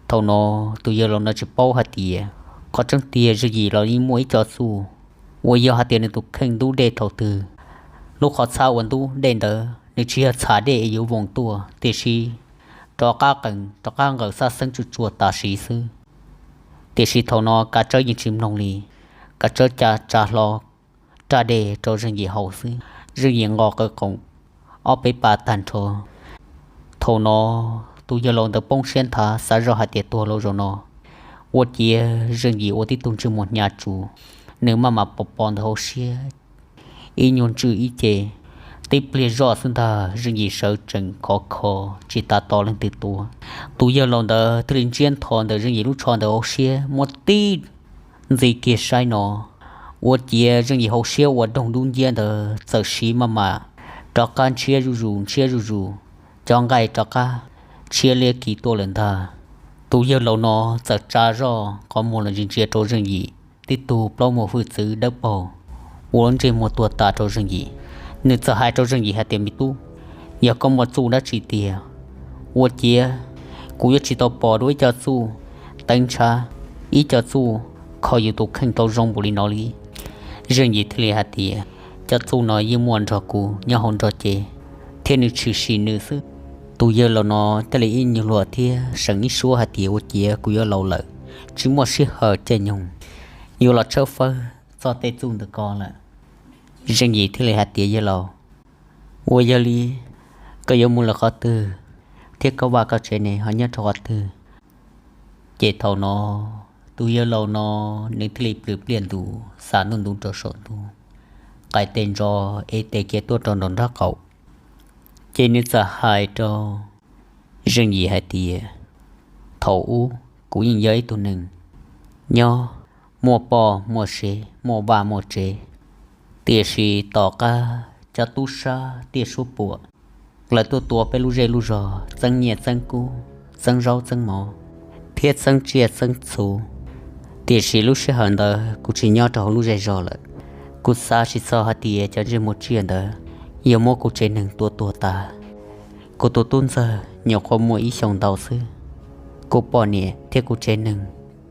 Thaum no tus yawg laus no tsis paub hais tias, qhov tseeb tiag Zeej Yim los yeej muaj ib co txuj uas yog hais tias nws tus kheej ntub dej thaum twg, lub qhov txhab uas ntub dej ntawd nws tsis yog txham dej es yuav voos tuaj, tiam sis rov qab qees rov qab nqaws xab xeeb tsuj tsuag tam sim xwb. Tiam sis thaum no Kav Tsawb yeej tsis mloog li, Kav Tsawb ca tsa hlo raj dej rau Zeej Yim haus xwb, Zeej Yim nqos qawv qoom ob peb pas tag nrho. Thaum no tus yawg laus ntawd poob siab nthav xav zoj hais tias tuag lauj zaum no. Ua ciav Zeej Yim ua tib tug ntsej muag hnyav tsuv, nws maj mam pos pos ntawm hauv siab, ib nyuag ntswj ib ce. Tib pliag zoj xwb ntag Zeej Yim sawv tsees khov kho, tsis tas tos leej twg tua. Tus yawg laus ntawd thiaj li ntsiab ntho ntawm Zeej Yim lub tsho ntawm hauv siab muab tib ntxiv kiag saib no. Ua ciav Zeej Yim hauv siab uas doog dub nciab ntawd txawm siv maj mam rov qab ntshiab zuj zus ntshiab zuj zus, cov nqaij rov qab tshiab liab kiv tuaj lawm ntag. Tus yawg laus no txawm tsa zoj qhov muag los ntsia ntsia rau Zeej Yim tib tug plaub muag hwj txwv dawb paug ua lub ntsej muag tuag tas rau Zeej Yim. Nws txawm hais rau Zeej Yim hais tias, me tub, yog koj muaj txuj dab tsi tiag, ua ciav kuv yuav tsis tau pom dua ib co txuj teeb ntshav, ib co txuj kho yus tus kheej tau zoo npaum li no li. Zeej Yim thiaj li hais tias, cov txuj no yeej muaj nrog kuv nyob hauv nrog cev, thiab nws tshwm sim nws xwb. Tus yawg laus no thiaj li ib nyuag luag thiab seem ib suab hais tias, ua ciav kuv yuav laus lawm, tsis muaj sij hawm caij nyoog yuav los tshawb fawb txog tej txuj ntawm ko lawm. Zeej Yim thiaj li hais tias, Yawg laus, ua yog li koj yuav mus lawm qhov twg, thiab koj vaj koj tsev ne ho nyob rau qhov twg? Ces thaum no tus yawg laus no nws thiaj li plhws pliaj ntus xav ntuj ntuv rau saum ntuj, qais tes ntso ev tes kiag tuaj rau nraum nraub qaum. Ces nws txawm hais rau Zeej Yim hais tias, Thaum ub kuv yeej yog ib tug neeg nyob muaj poj muaj sev, muaj vaj muaj tsev, tiam sis tom qab cov tub sab tiaj suab puam lawv tuaj tua peb lub zej lub zog, txeeb nyiaj txeeb kub, txeeb zaub txeeb mov, thiab txeeb tsiaj txeeb txhu. Tiam sis lub sij hawm ntawd kuv tsis nyob rau hauv lub zej zog lawm. Kuv xav tsis txog hais tias cov ntsej muag tsiaj ntawd yuav muab kuv tsev neeg tua tuag tas. Kuv tus tub ntxawg nyuam qhuav muaj ib xyoos ntau xwb, kuv poj niam thiab kuv tsev neeg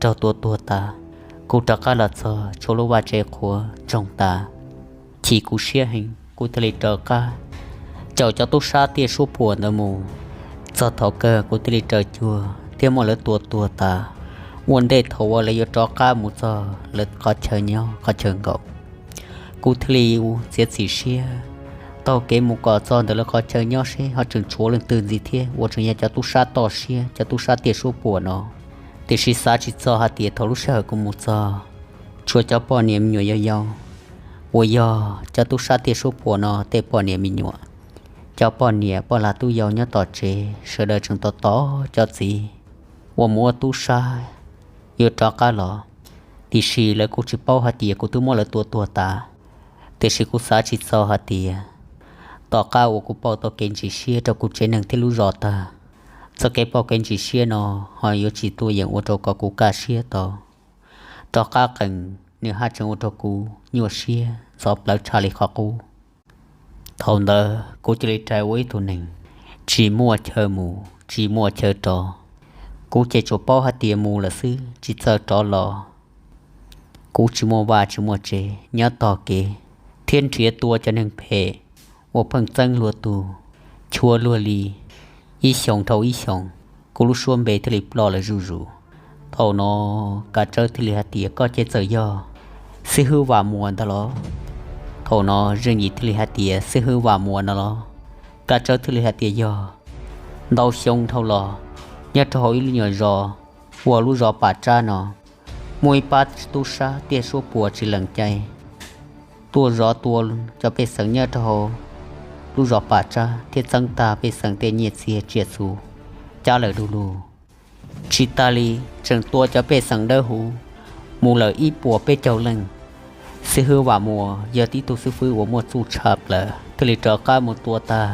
raug tua tuag tas. Kuv rov qab los txog tshuav lub vaj tsev qhuav ntsoog tas, chim kuv siab heev, kuv thiaj li rov qab caum cov tub sab tiaj suab puam ntawd mus. Txog thaum kawg kuv thiaj li raws cuag thiab muab lawv tua tuag tas. Ua ntej thaum uas lawv yuav rov qab mus txog lawv qhov chaw nyob qhov chaw nkaum, kuv thiaj li txiav txim siab taug kev mus kom txog ntawm lawv qhov chaw nyob seb ho tseem tshuav leej twg ntxiv thiab uas tseem yog cov tub sab toj siab, cov tub sab tiaj suab puam no. Tiam sis xav tsis txog hais tias thaum lub sij hawm kuv mus txog, tshuav cov poj niam me nyuam yau yau uas yog cov tub sab tiaj suab puam no tej poj niam me nyuam, cov poj niam poj lag tub yau nyob tom tsev sawv daws tseem tos tos cov txiv uas mus ua tub sab yuav rov qab los. Tiam sis lawv kuj tsis paub hais tias kuv twb muab lawv tua tuag tas. Tiam sis kuv xav tsis txog hais tias tom qab uas kuv pauj tau kev ntsis siab rau kuv tsev neeg thiab lub zos tag, txoj kev pauj kev ntsis siab no ho yuav tsis tuaj yeem ua rau kom kuv kaj siab tau. Rov qab qees nws haj tseem ua rau kuv nyuaj siab ntxhov plawv tshaj li qhov qub. Thaum ntawd kuv cia li rais ua ib tug neeg tsis muaj chaw mus tsis muaj chaw rov. Kuv ces tsuas paub hais tias mus lawm xwb, tsis txawj rov los. Kuv tsis muaj vaj tsis muaj tsev, nyob tog kev thiab nrhiav tua cov neeg phem uas pheej txeeb luag tug, chua luag li. Ib xyoos dhau ib xyoos, kuv lub suab npe thiaj li ploj lawm zuj zus. Thaum no Kav Tsawb thiaj li hais tias, Koj ces txawm yog xib hwb Vam Muas ntag los? Thaum no Zeej Yim thiaj li hais tias, Xib hwb Vam Muas no los? Kav Tsawb thiaj li hais tias, Yog, ntau xyoo dhau los, nyob rau hauv ib lub nyuag zos uas lub zos Pam Tsab no, muaj ib pab tub sab tiaj suab puas tsis lees cai tuaj zov tua cov pej xeem nyob rau hauv lub zos Pam Tsab thiab txeeb tag pej xeem tej nyiaj txiag tsiaj txhu, cab lawm du lug. Tsis tas li, tseem tua cov pej xeem dawb huv mus lawm ib puas peb caug leej. Xib hwb Vam Muas yog tib tug xib fwb uas muaj txuj tshaj plaws, thiaj li rov qab mus tua tag,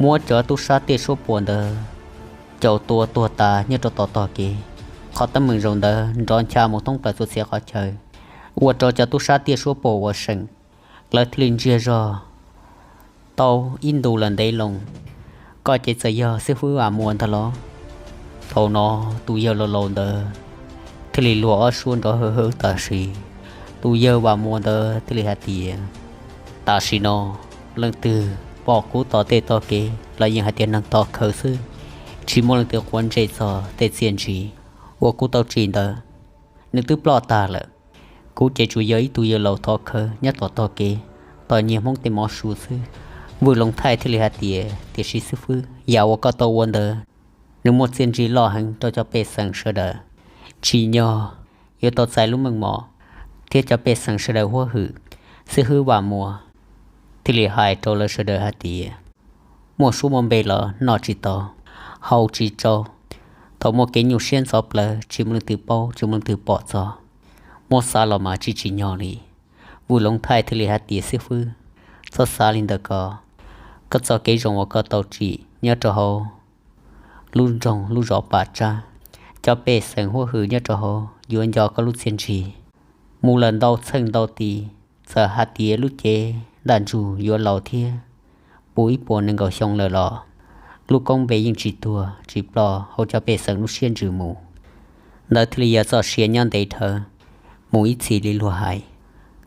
muab cov tub sab tiaj suab puas ntawd caum tua tuag tas nyob rau tom tog kev. Qhov teeb meem zaum ntawd nrov ncha mus thoob plaws txhua txhia qhov chaw, ua rau cov tub sab tiaj suab puas uas seem, lawv thiaj li ntsiag zog tau ib ntus lawm ntev loo. Koj ces txawm yog xib fwb Vam Muas ntag los? Thaum no tus yawg laus laus ntawd thiaj li luag ob suab nrov hawv hawv tam sim. Tus yawg Vam Muas ntawd thiaj li hais tias, Tam sim no leej twg pom kuv tom tej tog kev los yeej hais tias neeg thov khawv xwb, tsis muaj leej twg quav ntsej txog tej txiaj ntsig uas kuv tau tsim ntawd. Nws twb ploj tag lawm. Kuv ces tsuas yog ib tug yawg laus thov khawv nyob tom tog kev, tos nyiag Hmoob tej mov su xwb. Vwj Loov Thaij thiaj li hais tias, Tiam sis xib fwb, yam uas koj tau ua ntawd, nws muaj txiaj ntsig loj heev rau cov pej xeem sawv daws. Tsim nyog yuav tau txais lub meej mom thiab cov pej xeem sawv daws huab hwm. Xib hwb Vam Muas thiaj li hais rau lawv sawv daws hais tias, Muaj suab muaj npe los noj tsis tau, haus tsis tsau. Thaum muaj kev nyuaj siab ntxhov plawv tsis muaj leej twg paub tsis muaj leej twg pom txog, muab xav los mas tsis tsim nyog li. Vwj Loov Thaij thiaj li hais tias, Xib fwb, txhob xav li ntawd ko. Koj txoj kev zoo uas koj tau tsim nyob rau hauv lub nroog lub zos Pam Tsab, cov pej xeem huab hwm nyob rau hauv yuav nco koj lub txiaj ntsig mus lawm ntau txheej ntau ti. Txawm hais tias lub cev ntaj ntsug yuav laus thiab puv ib puas nees nkaum xyoo lawm los lub koob npe yeej tsis tuag tsis ploj hauv cov pej xeem lub siab ntsws mus. Ntawd thiaj li yog txoj sia nyob ntev dhawv mus ib txhis li luag hais.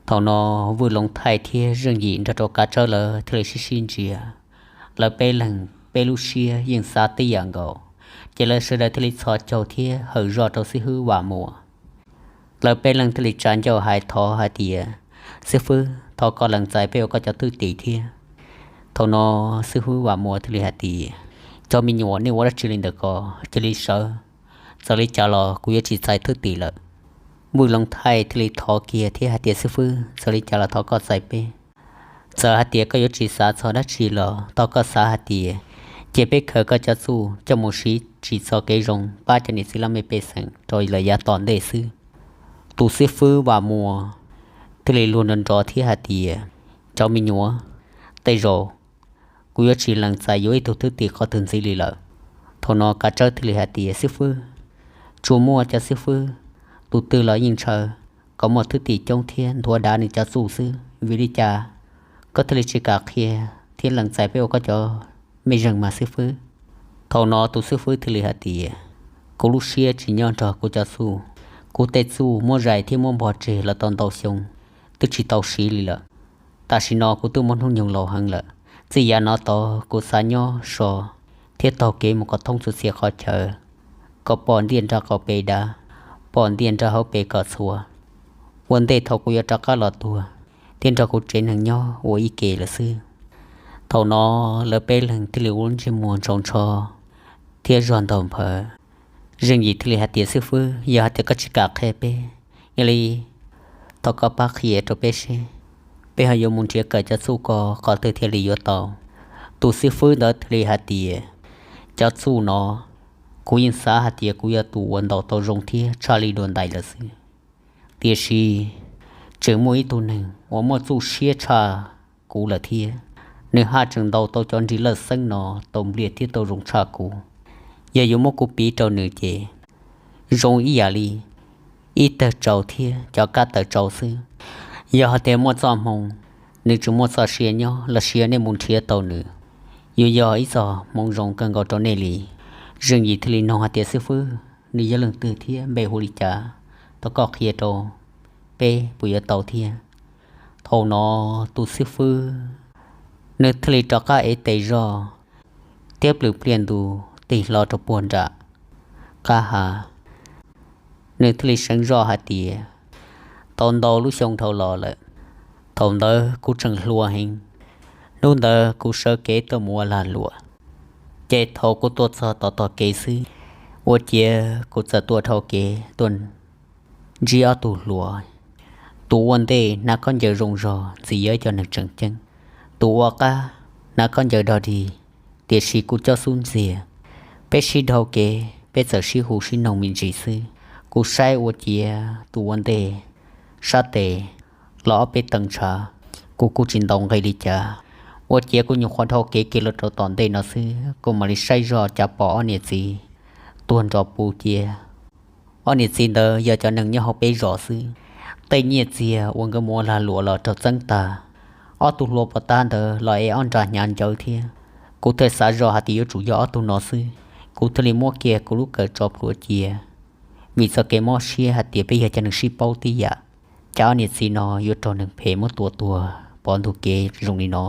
Thaum no Vwj Loov Thaij thiab Zeej Yim nrog rau Kav Tsawb lawv thiaj li sib sib ntsia. Lawv peb leeg peb lub siab yeej xav tib yam nkaus, Ces lawv sawv daws thiaj li txhos caug thiab hawm zog rau xib fwb Vam Muas. Lawv peb leeg thiaj li tsa ncauj hais thov hais tias, xib fwb, thov koj lees txais peb ua koj cov thwj tim thiab. Thaum no xib fwb Vam Muas thiaj li hais tias, cov me nyuam, nej ua dab tsi li ntawm ko? Cia li sawv, txawm li cas los kuv yuav tsis txais thwj tim lawm. Vwj Loov Thaij thiaj li thov kiag thiab hais tias, xib fwb, txawm li cas los thov koj txais peb. Txawm hais tias koj yuav tsis xav txog dab tsi los thov koj xav hais tias, cia peb khaws koj cov txuj coj mus siv tsim txoj kev zoo pab cov niam txiv laj mej pej xeem rau lawm yav tom ntej xwb. Tus xib fwb Vam Muas thiaj li luag nrov nrov thiab hais tias, cov me nyuam, tej zaum kuv yuav tsis lees txais yuav ib tug thwj tim qhov twg ntxiv li lawm. Thaum no Kav Tsawb thiaj li hais tias, xib fwb, tsuas muaj cov xib fwb tus twg los yeej ntshaw kom muaj thwj tim coob thiab nthuav dav nws cov txuj xwb. Vim li cas koj thiaj li tsis kam qhia thiab lees txais peb ua koj cov mej zeeg mas, xib fwb? Thaum no tus xib fwb thiaj li hais tias, kuv lub siab tsis nyob nrog kuv cov txuj. Kuv tej txuj muab zais thiab muab npog tseg los tau ntau xyoo, twb tsis tau siv li lawm. Tam sim no kuv twb muaj hnub nyoog laus heev lawm. Txij yav no tod kuv xav nyob so thiab taug kev mus kom thoob txhua txhia qhov chaw, kom pom ntiaj nrag qaum pes dav, pom ntiaj nrag hauv pes kom txhua, ua ntej thaum kuv yuav rov qab los tuag thiab nrog kuv tsev neeg nyob ua ib ke lawm xwb. Thaum no lawv peb leeg thiaj li ua lub ntsej muag ntsoov ntsho thiab zog ntaug nphawv. Zeej Yim thiaj li hais tias, xib fwb, yog hais tias koj tsis kam qhia peb, yog li thov koj pab qhia rau peb seb peb ho yuav mus nrhiav kawm cov txuj ko qhov twg thiaj li yuav tau? Tus xib fwb ntawd thiaj li hais tias, cov txuj no kuv yeej xav hais tias kuv yog tus uas ntaus tau zoo thiab tshaj lij dua ntais lawm xwb, tiam sis tseem muaj ib tug neeg uas muaj txuj siab tshaj kuv lawm thiab. Nws haj tseem ntaus tau cov nrig lawj xeeb no tau npliag thiab tau zoo tshaj kuv. Yog yuav muab kuv piv rau nws ces zoo ib yam li ib tawg tsaus thiab cov kab taws tsaus xwb. Yog hais tias muaj txoj hmoo nws tseem muaj txoj sia nyob los sis yog nej mus nrhiav tau nws, yuav yog ib txoj hmoov zoo kawg nkaus rau nej li. Zeej Yim thiaj li nug hais tias, xib fwb, nws yog leej twg thiab npe hu li cas? Thov koj qhia rau peb puas yuav tau thiab? Thaum no tus xib fwb nws thiaj li rov qab ev tes zog thiab plhws pliaj ntus tig hlo rau puag nram qab hav. Nws thiaj li seev zoj hais tias, tau ntau lub xyoo dhau los lawm, thaum ntawd kuv tseem hluas heev. Hnub ntawd kuv sawv kev tuaj mus ua lag luam, ces thaum kuv tuaj txog tom tog kev xwb, ua ciav kuv txawm tuaj dhau kev tuaj ntsib ob tug hluas. Tus ua ntej hnav khaub ncaws zoo zog ntxim yog cov neeg tseem ceeb, tus ua qab hnav khaub ncaws dog dig, tiam sis kuj cob xub ntxiag. Peb sib dhau kev, peb txawm sib hu sib noog me ntsis xwb. Kuv saib ua ciav tus ua ntej sab tes los ob peb tee ntshav, kuv kuj tsis ntaus nqi li cas. Ua ciav kuv nyuam qhuav dhau kev kiag los rau tom ntej no xwb, kuv mam li saib zoj cas pom ob niam txiv tuag nrov puv cia. Ob niam txiv ntawd yog cov neeg nyob hauv peb zos xwb. Tej nyiaj txiag uas nkawd mus ua lag luam los raug txeeb tag. Ob tug hluas pov tab ntawd los ev ob nra hnyav ncawv thiab. Kuv thiaj xav zoj hais tias yuav tsum yog ob tug no xwb. Kuv thiaj li muab kiag kuv lub kawm tso plhuav cia, vim txoj kev mob siab hais tias peb yog cov neeg sib paub tib yam, cas ob niam txiv no yuav raug neeg phem muab tua tuag pov ntug kev zoo li no.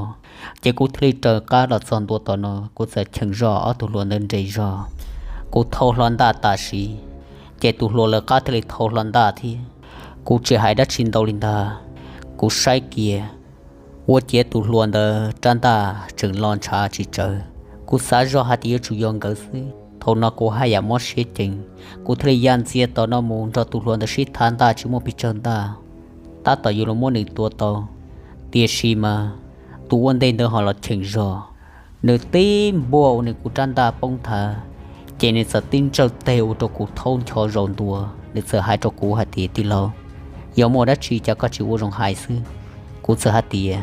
Ces kuv thiaj li raws qab los txog ntua tom no, kuv txawm cheem zoj ob tug hluas ntawd nres zog. Kuv thau hlo ntaj tam sim, ces tus hluas lawv qab thiaj li thau hlo ntaj thiab. Kuv tsis hais dab tsi ntau li ntag, kuv saib kiag, ua ciav tus hluas ntawd rab ntaj tseem lo ntshav tsis tsawg. Kuv xav zoj hais tias yuav tsum yog nkawd xwb. Thaum no kuv haj yam mob siab ceev, kuv thiaj li ya ntxias tom no mus nrog tus hluas ntawd sib thav ntaj tsis muaj pes tsawg ntaj, tab tom yuav los muab nws tua tau. Tiam sis mas tus ua ntej ntawd ho los cheem zog, nws tib npuaj ua nws kuv rab ntaj poob nthav, ces nws txawm tib ntsawj teg ua rau kuv thaub ncho zaus ntua. Nws txawm hais rau kuv hais tias, tij laug, yog muaj dab tsi cas koj tsis ua zoo hais xwb? Kuv txawm hais tias,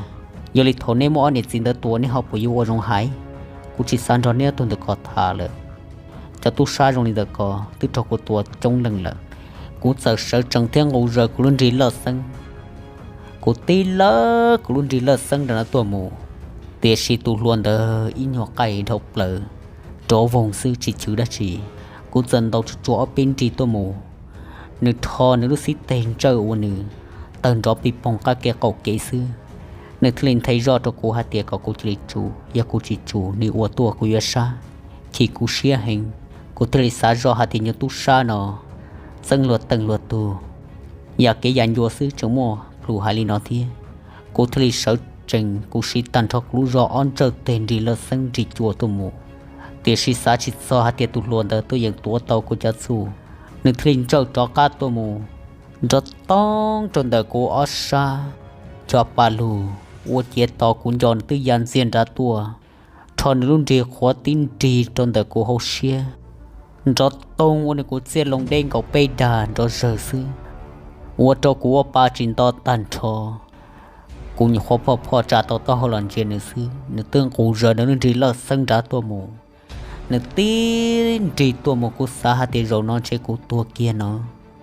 yog li thaum neb muab ob niam txiv ntawd tua neb ho puas yuav ua zoo hais? Kuv tsis xav nrog neb ob tug ntawm ko tham lawm. Cov tub sab zoo li ntawm ko twb raug kuv tua coob leej lawm. Kuv txawm sawv tsees thiab nqus zaws kuv lub nrig lawj xeeb. Kuv tib lawv kuv lub nrig lawj xeeb rau no tuaj mus, tiam sis tus hluas ntawd ib nyuag qaij dhau plaws, rov voog xwb tsis chwv dab tsi. Kuv txawm ntaus tsuag tsuag ob peb nrig tuaj mus, nws rho nws lub xib teg ntsawj ua nws tawg nrov pig poog qab kev qaum kev xwb. Nws thiaj li nthe zoj rau kuv hais tias kom kuv cia li tsum, yog kuv tsis tsum nws ua tuaj kuv yuav sab. Chim kuv siab heev, Kuv thiaj li xav zog hais tias nyuag tub sab no txeeb luag teej luag tug, yam kev yam ncua xwb tseem muaj plhus hais li no thiab. Kuv thiaj li sawv tsees, kuv siv tag nrho kuv lub zog ob ntsawj teg nrig lawj xeeb nrig cua tuaj mus. Tiam sis xav tsis txog hais tias tus hluas ntawd tuaj yeem tuav tau kuv cov txuj, nws thiaj li ntsawj rov qab tuaj mus nrov toog rau ntawm kuv ob sab cov pa lug, ua ciav tos kuv nco nws twb ya ntxiag nrad tuaj, rho nws lub nrig qhuav tib nrig rau ntawm kuv hauv siab, nrov toog ua nws kuv txiaj loo deb nkaus peb dag nrov zawg xwb, ua rau kuv ua pa tsis nto tag nrho. Kuv nyuam qhuav phoj phoj tsa tau taub hau los ntsia nws xwb, nws twb nqus zaws nws lub nrig lawj xeeb nrad tuaj mus. Nws tib nrig tuaj mus, kuv xav hais tias zaum no ntshe kuv tuag kiag no,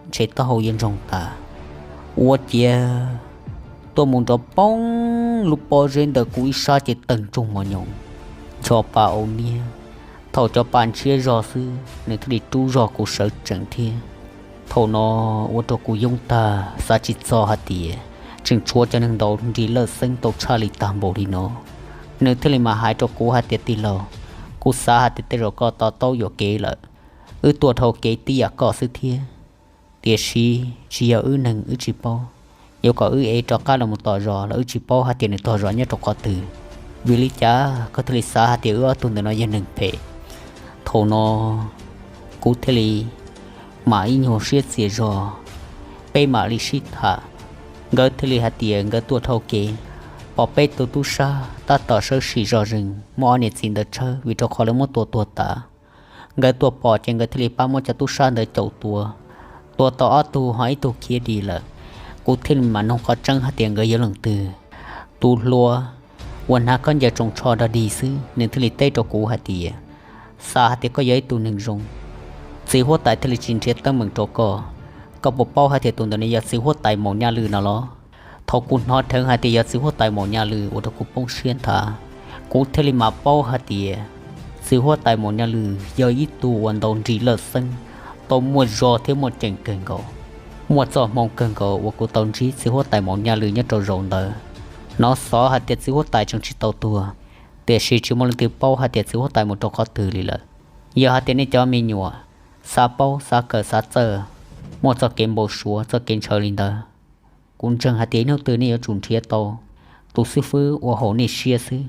ntshe taub hau yuav ntsoog tas. Ua ciav tuaj mus nrov poob lub pob zeb ntawm kuv ib sab ces tawg ntsoog mos nyoos, ncho pa au niab. Thaum cov pa ntshiab zog xwb, nws thiaj li rub zog kuv sawv tsees thiab. Thaum no ua rau kuv yoob tag, xav tsis txog hais tias tseem tshuav cov neeg ntaus nrig lawj xeeb tau tshaj li tag npaum li no. Nws thiaj li mam hais rau kuv hais tias, tij laug, kuv xav hais tias tej zaum koj to taub yuam kev lawm. Wb tuaj dhau kev tib yam koj xwb thiab, tiam sis tsis yog wb neeg wb tsis paub. Yuav kom wb ev rov qab los mus tom zos los wb tsis paub hais tias nws tog zos nyob rau qhov twg. Vim li cas koj thiaj li xav hais tias wb ob tug ntawm no yog neeg phem? Thaum no kuv thiaj li mam ib nyuag siab txias zog, peb mam li sib tham. Nkawd thiaj li hais tias nkawd tuaj dhau kev, pom peb tus tub sab tab tom sawb sim zog zeeg muab ob niam txiv ntawd tshawb vim rau qhov lawv muab tua tuag tas. Nkawd tuaj pom ces nkawd thiaj li pab muab cov tub sab ntawd caum tua, tua tau ob tug ho ib tug khiav dim lawm. Kuv thiaj li mam noog qhov tseeb hais tias nkawd yog leej twg. Tus hluas uas hnav khaub ncaws tsoos tsho dog dig xwb, nws thiaj li teb rau kuv hais tias, xav hais tias koj yog ib tug neeg zoo, txiv huab tais thiaj li tsis nrhiav teeb meem rau koj. Koj puas paub hais tias tus ntawd nws yog txiv huab tais Maum Nyaj Lwj no los? Thaum kuv hnov dheev hais tias yog txiv huab tais Maum Nyaj Lwj ua rau kuv poob siab nthav. Kuv thiaj li mam paub hais tias txiv huab tais Maum Nyaj Lwj yog ib tug uas ntaus nrig lawj xeeb tau muaj zog thiab muaj ceem kawg nkaus, muaj txoj hmoo kawg nkaus uas kuv tau ntsib txiv huab tais Maum Nyaj Lwj nyob rau zaum ntawd. Hnov xov hais tias txiv huab tais tseem tsis tau tuag, tiam sis tsis muaj leej twg paub hais tias txiv huab tais mus rau qhov twg li lawm. Yog hais tias nej cov me nyuam xav paub, xav kawm, xav txawj, muaj txoj kev npau suav, txoj kev ntshaw li ntawd, kuv ntseeg hais tias ib hnub twg nej yuav tsum nrhiav tau tus xib fwb ua haum nej siab xwb,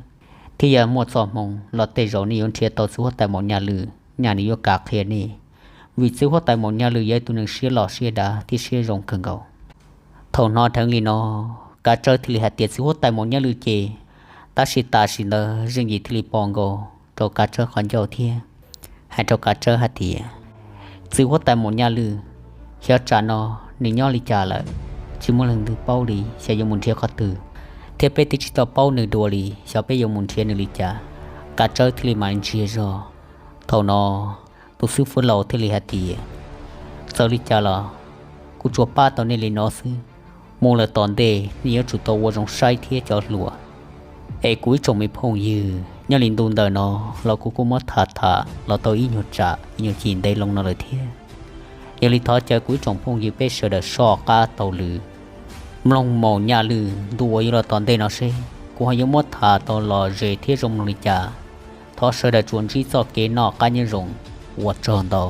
thiab yog muaj txoj hmoo los tej zaum nej yuav nrhiav tau txiv huab tais Maum Nyaj Lwj, nyaj nws yuav kam qhia nej. Vim txiv huab tais Maum Nyaj Lwj yog ib tug neeg siab loj siab dav thiab siab zoo kawg nkaus. Thaum hnov dheev li no, Kav Tsawb thiaj li hais tias txiv huab tais Maum Nyaj Lwj ces, tab sis tam sim ntawd Zeej Yim thiaj li pom nkaus rau Kav Tsawb qhov ncauj thiab hais rau Kav Tsawb hais tias, txiv huab tais Maum Nyaj Lwj, xyov tsam no nws nyob li cas lawm, tsis muaj leej twg paub li, xyov yuav mus nrhiav qhov twg, thiab peb twb tsis tau paub nws dua li, xyov peb yuav mus nrhiav nws li cas. Kav Tsawb thiaj li mam ntsiag zog. Thaum no tus xib fwb laus thiaj li hais tias, txawm li cas los kuv tsuas pab tau nej li no xwb. Mus lawm tom ntej nej yuav tsum tau ua zoo saib thiab cov hluas. Es kuv ib tsoom me phooj ywg, nyob li ntu ntawm no los kuv kuj muab tham tham los tau ib nyuag tsam ib nyuag cim ntev loo no lawm thiab. Yog li thov caw kuv ib tsoom phooj ywg peb sawv daws soj qab taug lw mloog Maum Nyaj Lwj ntu uas yuav los tom ntej no seb kuv ho yuav muab tham tau los ze thiab zoo mloog li cas. Thov sawv daws tsuas ntsib txoj kev noj qab nyob zoo, ua tsaug ntau.